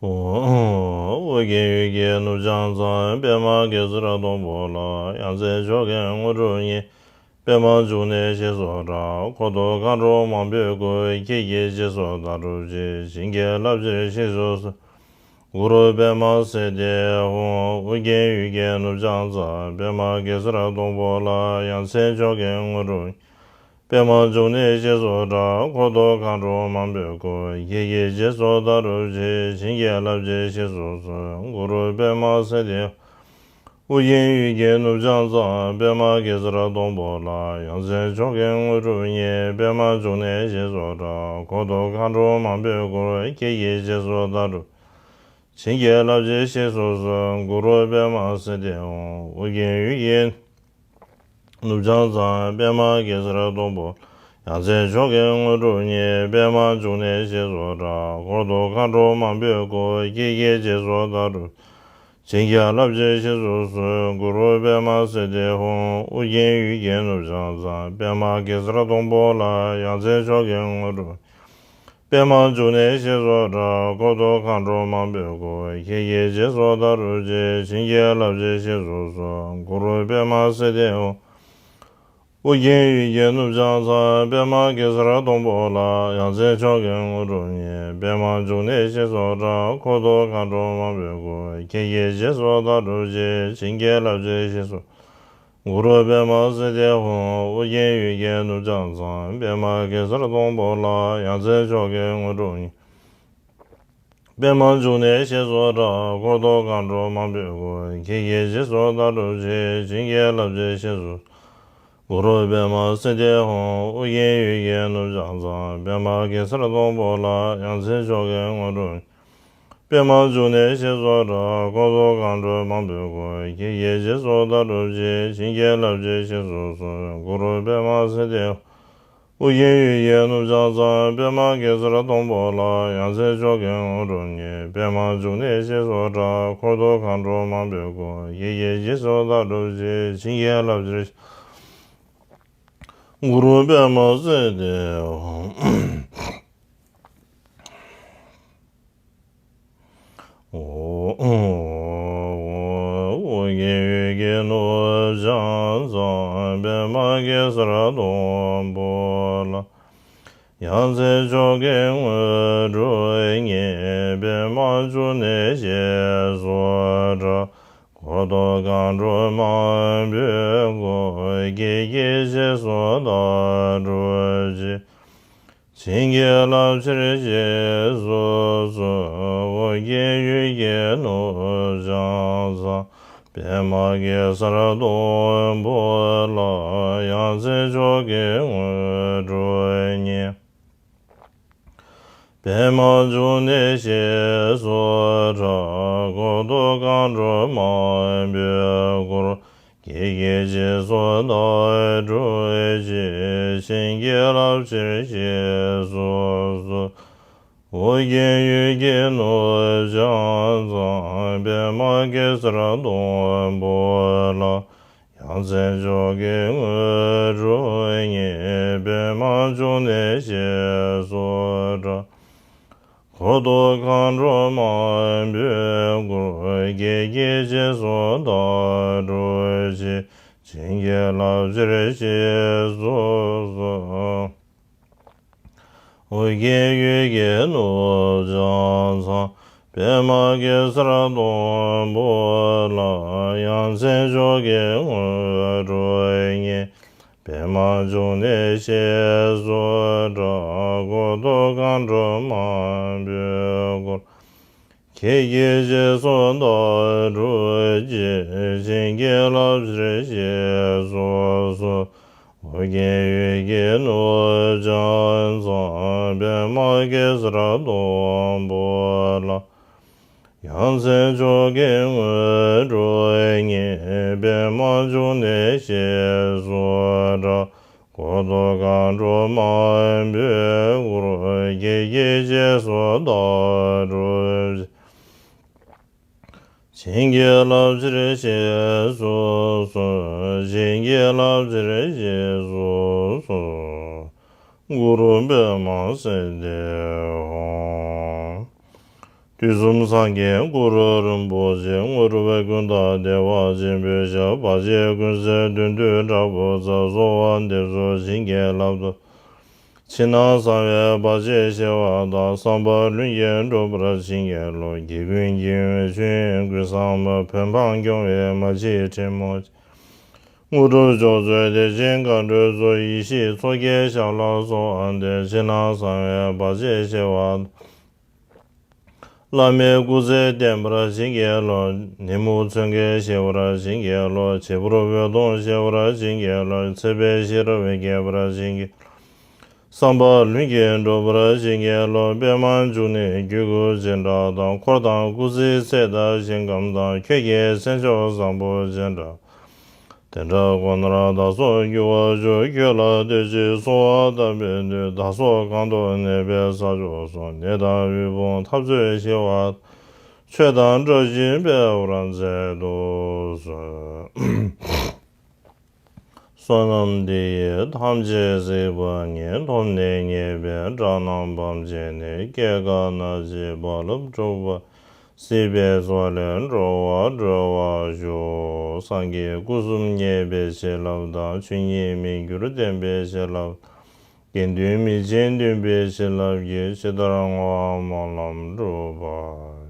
ཨོ་རྒྱན་ཡུལ་གྱི་ནུབ་བྱང་མཚམས། པདྨ་གེ་སར་སྡོང་པོ་ལ། ཡ་མཚན་མཆོག་གི་དངོས་གྲུབ་བརྙེས། པདྨ་འབྱུང་གནས་ཞེས་སུ་གྲགས། འཁོར་དུ་མཁའ་འགྲོ་མང་པོས་བསྐོར། ཁྱེད་ཀྱི་རྗེས་སུ་བདག་སྒྲུབ་ཀྱིས། བྱིན་གྱིས་བརླབ་ཕྱིར་གཤེགས་སུ་གསོལ། གུ་རུ་པདྨ་སིདྡྷི་ཧཱུྃ། ཨོ་རྒྱན་ཡུལ་གྱི་ནུབ་བྱང་མཚམས། པདྨ་གེ་སར་སྡོང་པོ་ལ། ཡ་མཚན་མཆོག་གི་དངོས་གྲུབ། པདྨ་འབྱུང་གནས་ཞེས་སུ་གྲགས། འཁོར་དུ་མཁའ་འགྲོ་མང་པོས་བསྐོར། ཁྱེད་ཀྱི་རྗེས་སུ་བདག་སྒྲུབ་ཀྱིས། བྱིན་གྱིས་བརླབ་ཕྱིར་གཤེགས་སུ་གསོལ། གུ་རུ་པདྨ་སིདྡྷི། ཨོ་རྒྱན་ཡུལ་གྱི་ནུབ་བྱང་མཚམས། པདྨ་གེ་སར་སྡོང་པོ་ལ། ཡ་མཚན་མཆོག་གི་དངོས་གྲུབ་བརྙེས། པདྨ་འབྱུང་གནས་ཞེས་སུ་གྲགས། འཁོར་དུ་མཁའ་འགྲོ་མང་པོས་བསྐོར། ཁྱེད་ཀྱི་རྗེས་སུ་བདག་སྒྲུབ། བྱིན་གྱིས་བརླབ་ཕྱིར་གཤེགས་སུ་གསོལ། གུ་རུ་པདྨ་སིདྡྷི་ཧཱུྃ། ཨོ་རྒྱན་ཡུལ་གྱི་ནུབ་བྱང་མཚམས། པདྨ་གེ་སར་སྡོང་པོ། ཡ་མཚན་མཆོག་གི་དངོས་གྲུབ་བརྙེས། པདྨ་འབྱུང་གནས་ཞེས་སུ་གྲགས། འཁོར་དུ་མཁའ་འགྲོ་མང་པོས་བསྐོར། ཁྱེད་ཀྱི་རྗེས་སུ་བདག་སྒྲུབ། བྱིན་གྱིས་བརླབ་ཕྱིར་གཤེགས་སུ་གསོལ། གུ་རུ་པདྨ་སིདྡྷི་ཧཱུྃ། ཨོ་རྒྱན་ཡུལ་གྱི་ནུབ་བྱང་མཚམས། པདྨ་གེ་སར་སྡོང་པོ་ལ། ཡ་མཚན་མཆོག་གི་དངོས་གྲུབ། པདྨ་འབྱུང་གནས་ཞེས་སུ་གྲགས། འཁོར་དུ་མཁའ་འགྲོ་མང་པོས་བསྐོར། ཁྱེད་ཀྱི་རྗེས་སུ་བདག་སྒྲུབ་ཀྱིས། བྱིན་གྱིས་བརླབ་ཕྱིར་གཤེགས་སུ་གསོལ། གུ་རུ་པདྨ་སིདྡྷི་ཧཱུྃ། ཨོ་རྒྱན་ཡུལ་གྱི་ནུབ་བྱང་མཚམས། པདྨ་གེ་སར་སྡོང་པོ་ལ། ཡ་མཚན་མཆོག་གི་དངོས་གྲུབ་བརྙེས། པདྨ་འབྱུང་གནས་ཞེས་སུ་གྲགས། འཁོར་དུ་མཁའ་འགྲོ་མང་པོས་བསྐོར། ཁྱེད་ཀྱི་རྗེས་སུ་བདག་སྒྲུབ་ཅིང་། བྱིན་གྱིས་བརླབ་ཕྱིར་ཞེས་སུ། གུ་རུ་པདྨ་སིདྡྷི་ཧཱུྃ། ཨོ་རྒྱན་ཡུལ་གྱི་ནུབ་བྱང་མཚམས། པདྨ་གེ་སར་སྡོང་པོ་ལ། ཡ་མཚན་མཆོག་གི་དངོས་གྲུབ་བརྙེས། པདྨ་འབྱུང་གནས་ཞེས་སུ་གྲགས། འཁོར་དུ་མཁའ་འགྲོ་མང་པོས་བསྐོར། ཁྱེད་ཀྱི་རྗེས་སུ་བདག་སྒྲུབ་ཅིང་། བྱིན་གྱིས་བརླབ་ཕྱིར་ཞེས་སུ། གུ་རུ་པདྨ་སིདྡྷི་ཧཱུྃ། ཨོ་རྒྱན་ཡུལ་གྱི་ནུབ་བྱང་མཚམས། པདྨ་གེ་སར་སྡོང་པོ་ལ། ཡ་མཚན་མཆོག་གི་དངོས་གྲུབ། པདྨ་འབྱུང་གནས་ཞེས་སུ་གྲགས། འཁོར་དུ་མཁའ་འགྲོ་མང་པོས་བསྐོར། ཁྱེད་ཀྱི་རྗེས་སུ་བདག་སྒྲུབ་ཅིང་། བྱིན་གྱིས་བརླབ་ཕྱིར་ཞེས་སུ་གསོལ། གུ་རུ་པདྨ་སིདྡྷི་ཧཱུྃ། ཨོ་རྒྱན་ཡུལ་གྱི་ནུབ་བྱང་མཚམས། པདྨ་གེ་སར་སྡོང་པོ་ལ། ཡ་མཚན་མཆོག་གི་དངོས་གྲུབ་བརྙེས། པདྨ་འབྱུང་གནས་ཞེས་སུ་གྲགས། འཁོར་དུ་མཁའ་འགྲོ་མང་པོས་བསྐོར། ཁྱེད་ཀྱི་རྗེས་སུ་བདག་སྒྲུབ་ཅིང་། བྱིན་གྱིས་བརླབ་ཕྱིར། གུ་རུ་པདྨ་སིདྡྷི་ཧཱུྃ། ཨོ། ཨོ་རྒྱན་ཡུལ་གྱི་ནུབ་བྱང་མཚམས། པདྨ་གེ་སར་སྡོང་པོ་ལ། ཡ་མཚན་མཆོག་གི་དངོས་གྲུབ་བརྙེས། པདྨ་འབྱུང་གནས་ཞེས་སུ་གྲགས། འཁོར་དུ་མཁའ་འགྲོ་མང་པོས་བསྐོར། ཁྱེད་ཀྱི་རྗེས་སུ་བདག་སྒྲུབ་ཅིང་། བྱིན་གྱིས་བརླབ་ཕྱིར་ཞེས་སུ་གསོལ། ཨོ་རྒྱན་ཡུལ་གྱི་ནུབ་བྱང་མཚམས། པདྨ་གེ་སར་སྡོང་པོ་ལ། ཡ་མཚན་མཆོག་གི་དངོས་གྲུབ་བརྙེས། པདྨ་འབྱུང་གནས་ཞེས་སུ་གྲགས། འཁོར་དུ་མཁའ་འགྲོ་མང་པོས་བསྐོར། ཁྱེད་ཀྱི་རྗེས་སུ་བདག་སྒྲུབ་ཅིང་། བྱིན་གྱིས་བརླབ་ཕྱིར་ཞེས་སུ་གསོལ། ཨོ་རྒྱན་ཡུལ་གྱི་ནུབ་བྱང་མཚམས། པདྨ་གེ་སར་སྡོང་པོ་ལ། ཡ་མཚན་མཆོག་གི་དངོས་གྲུབ་བརྙེས། པདྨ་འབྱུང་གནས་ཞེས་སུ་གྲགས། འཁོར་དུ་མཁའ་འགྲོ་མང་པོས་བསྐོར། ཁྱེད་ཀྱི་རྗེས་སུ་བདག་སྒྲུབ་ཅིང་། བྱིན་གྱིས་བརླབ་ཕྱིར་ཞེས་སུ་གསོལ། ཨོ་རྒྱན་ཡུལ་གྱི་ནུབ་བྱང་མཚམས། པདྨ་གེ་སར་སྡོང་པོ་ལ། ཡ་མཚན་མཆོག་གི་དངོས་གྲུབ་བརྙེས། པདྨ་འབྱུང་གནས་ཞེས་སུ་གྲགས། འཁོར་དུ་མཁའ་འགྲོ་མང་པོས་བསྐོར། ཁྱེད་ཀྱི་རྗེས་སུ་བདག་སྒྲུབ་ཅིང་། བྱིན་གྱིས་བརླབ་ཕྱིར་ཞེས་སུ་གསོལ། ཨོ་རྒྱན་ཡུལ་གྱི་ནུབ་བྱང་མཚམས། པདྨ་གེ་སར་སྡོང་པོ་ལ། ཡ་མཚན་མཆོག་གི་དངོས་གྲུབ་བརྙེས། པདྨ་འབྱུང་གནས་ཞེས་སུ་གྲགས། འཁོར་དུ་མཁའ་འགྲོ་མང་པོས་བསྐོར། ཁྱེད་ཀྱི་རྗེས་སུ་བདག་སྒྲུབ་ཅིང་། བྱིན་གྱིས་བརླབ་ཕྱིར་ཞེས་སུ་གསོལ། བྱིན་གྱིས་བརླབ་ཕྱིར་ཞེས་སུ་གསོལ། གུ་རུ་པདྨ་སིདྡྷི་ཧཱུྃ། དུས་གསུམ་སངས་རྒྱས་གུ་རུ་རིན་པོ་ཆེ། དངོས་གྲུབ་ཀུན་བདག་བདེ་བ་ཆེན་པོའི་ཞབས། བར་ཆད་ཀུན་སེལ་བདུད་འདུལ་དྲག་པོའི་ཚབ། གསོལ་བ་འདེབས་སོ་བྱིན་གྱིས་བརླབ་ཏུ། ཕྱི་ནང་གསང་བའི་བར་ཆད་ཞི་བ་དང་། བསམ་པ་ལྷུན་གྱིས་འགྲུབ་པར་བྱིན་གྱིས་རློབས། གེགས་ཀུན་སྐྱེ་བའི་ཆོས་དབྱིངས་ཀུན་བསངས་པ། བོད་འབངས་སྐྱོང་བའི་མ་གཅིག་ཁྲི་མོ་ཆེ། དངོས་གྲུབ་མཆོག་སྩོལ་བདེ་ཆེན་མཁའ་འགྲོའི་གཙོ། ཡེ་ཤེས་མཚོ་རྒྱལ་ཞབས་ལ་གསོལ་བ་འདེབས། ཕྱི་ནང་གསང་བའི་བར་ཆད་ཞི་བ་དང་། བླ་མའི་སྐུ་ཚེ་བརྟན་པར་བྱིན་གྱིས་རློབས། ནད་མུག་མཚོན་ཆས་ཞི་བར་བྱིན་གྱིས་རློབས། བྱད་ཕུར་འོད་སྟོང་ཞི་བར་བྱིན་གྱིས་རློབས། ཚེ་དཔལ་ཤེས་རབ་རྒྱས་པར་བྱིན་གྱིས། བསམ་པ་ལྷུན་གྱིས་འགྲུབ་པར་བྱིན་གྱིས་རློབས། པདྨ་འབྱུང་གནས་རྒྱུད་བསྐུལ་ཅན་འདྲ་དང་། འཁོར་དང་སྐུ་ཚེའི་ཚད་དང་ཞིང་ཁམས་དང་། ཁྱོད་ཀྱི་སེམས་མཆོག་བཟང་པོ་ཅན་འདྲ། དེ་འདྲ་ཁོ་ནར་བདག་སོགས་འགྱུར་བར་ཤོག་ཁྱོད་ལ་བསྟོད་ཅིང་གསོལ་བ་བཏབ་པའི་མཐུས། བདག་སོགས་གང་དུ་གནས་པའི་ས་ཕྱོགས་སུ། ནད་དང་དབུལ་ཕོངས་འཐབ་རྩོད་ཞི་བ་དང་། ཆོས་དང་བཀྲ་ཤིས་འཕེལ་བར་མཛད་དུ་གསོལ། བསོད་ནམས་འདི་ཡིས་ཐམས་ཅད་གཟིགས་པ་ཉིད། ཐོབ་ནས་ཉེས་པའི་དགྲ་རྣམས་ཕམ་བྱས་ནས། སྐྱེ་རྒ་ན་འཆིའི་རྦ་རླབས་འཁྲུགས་པ། སྲིད་པའི་མཚོ་ལས་འགྲོ་བ་སྒྲོལ་བར་ཤོག། སངས་རྒྱས་སྐུ་གསུམ་མཉེས་པའི་བྱིན་རླབས་དང་། ཆོས་ཉིད་མི་འགྱུར་བརྟན་པའི་བྱིན་རླབས་དང་། དགེ་འདུན་མི་ཆེན་འདུན་པའི་བྱིན་རླབས་ཀྱིས། ཇི་ལྟར་བསྔོ་བ་སྨོན་ལམ་འགྲུབ་པར།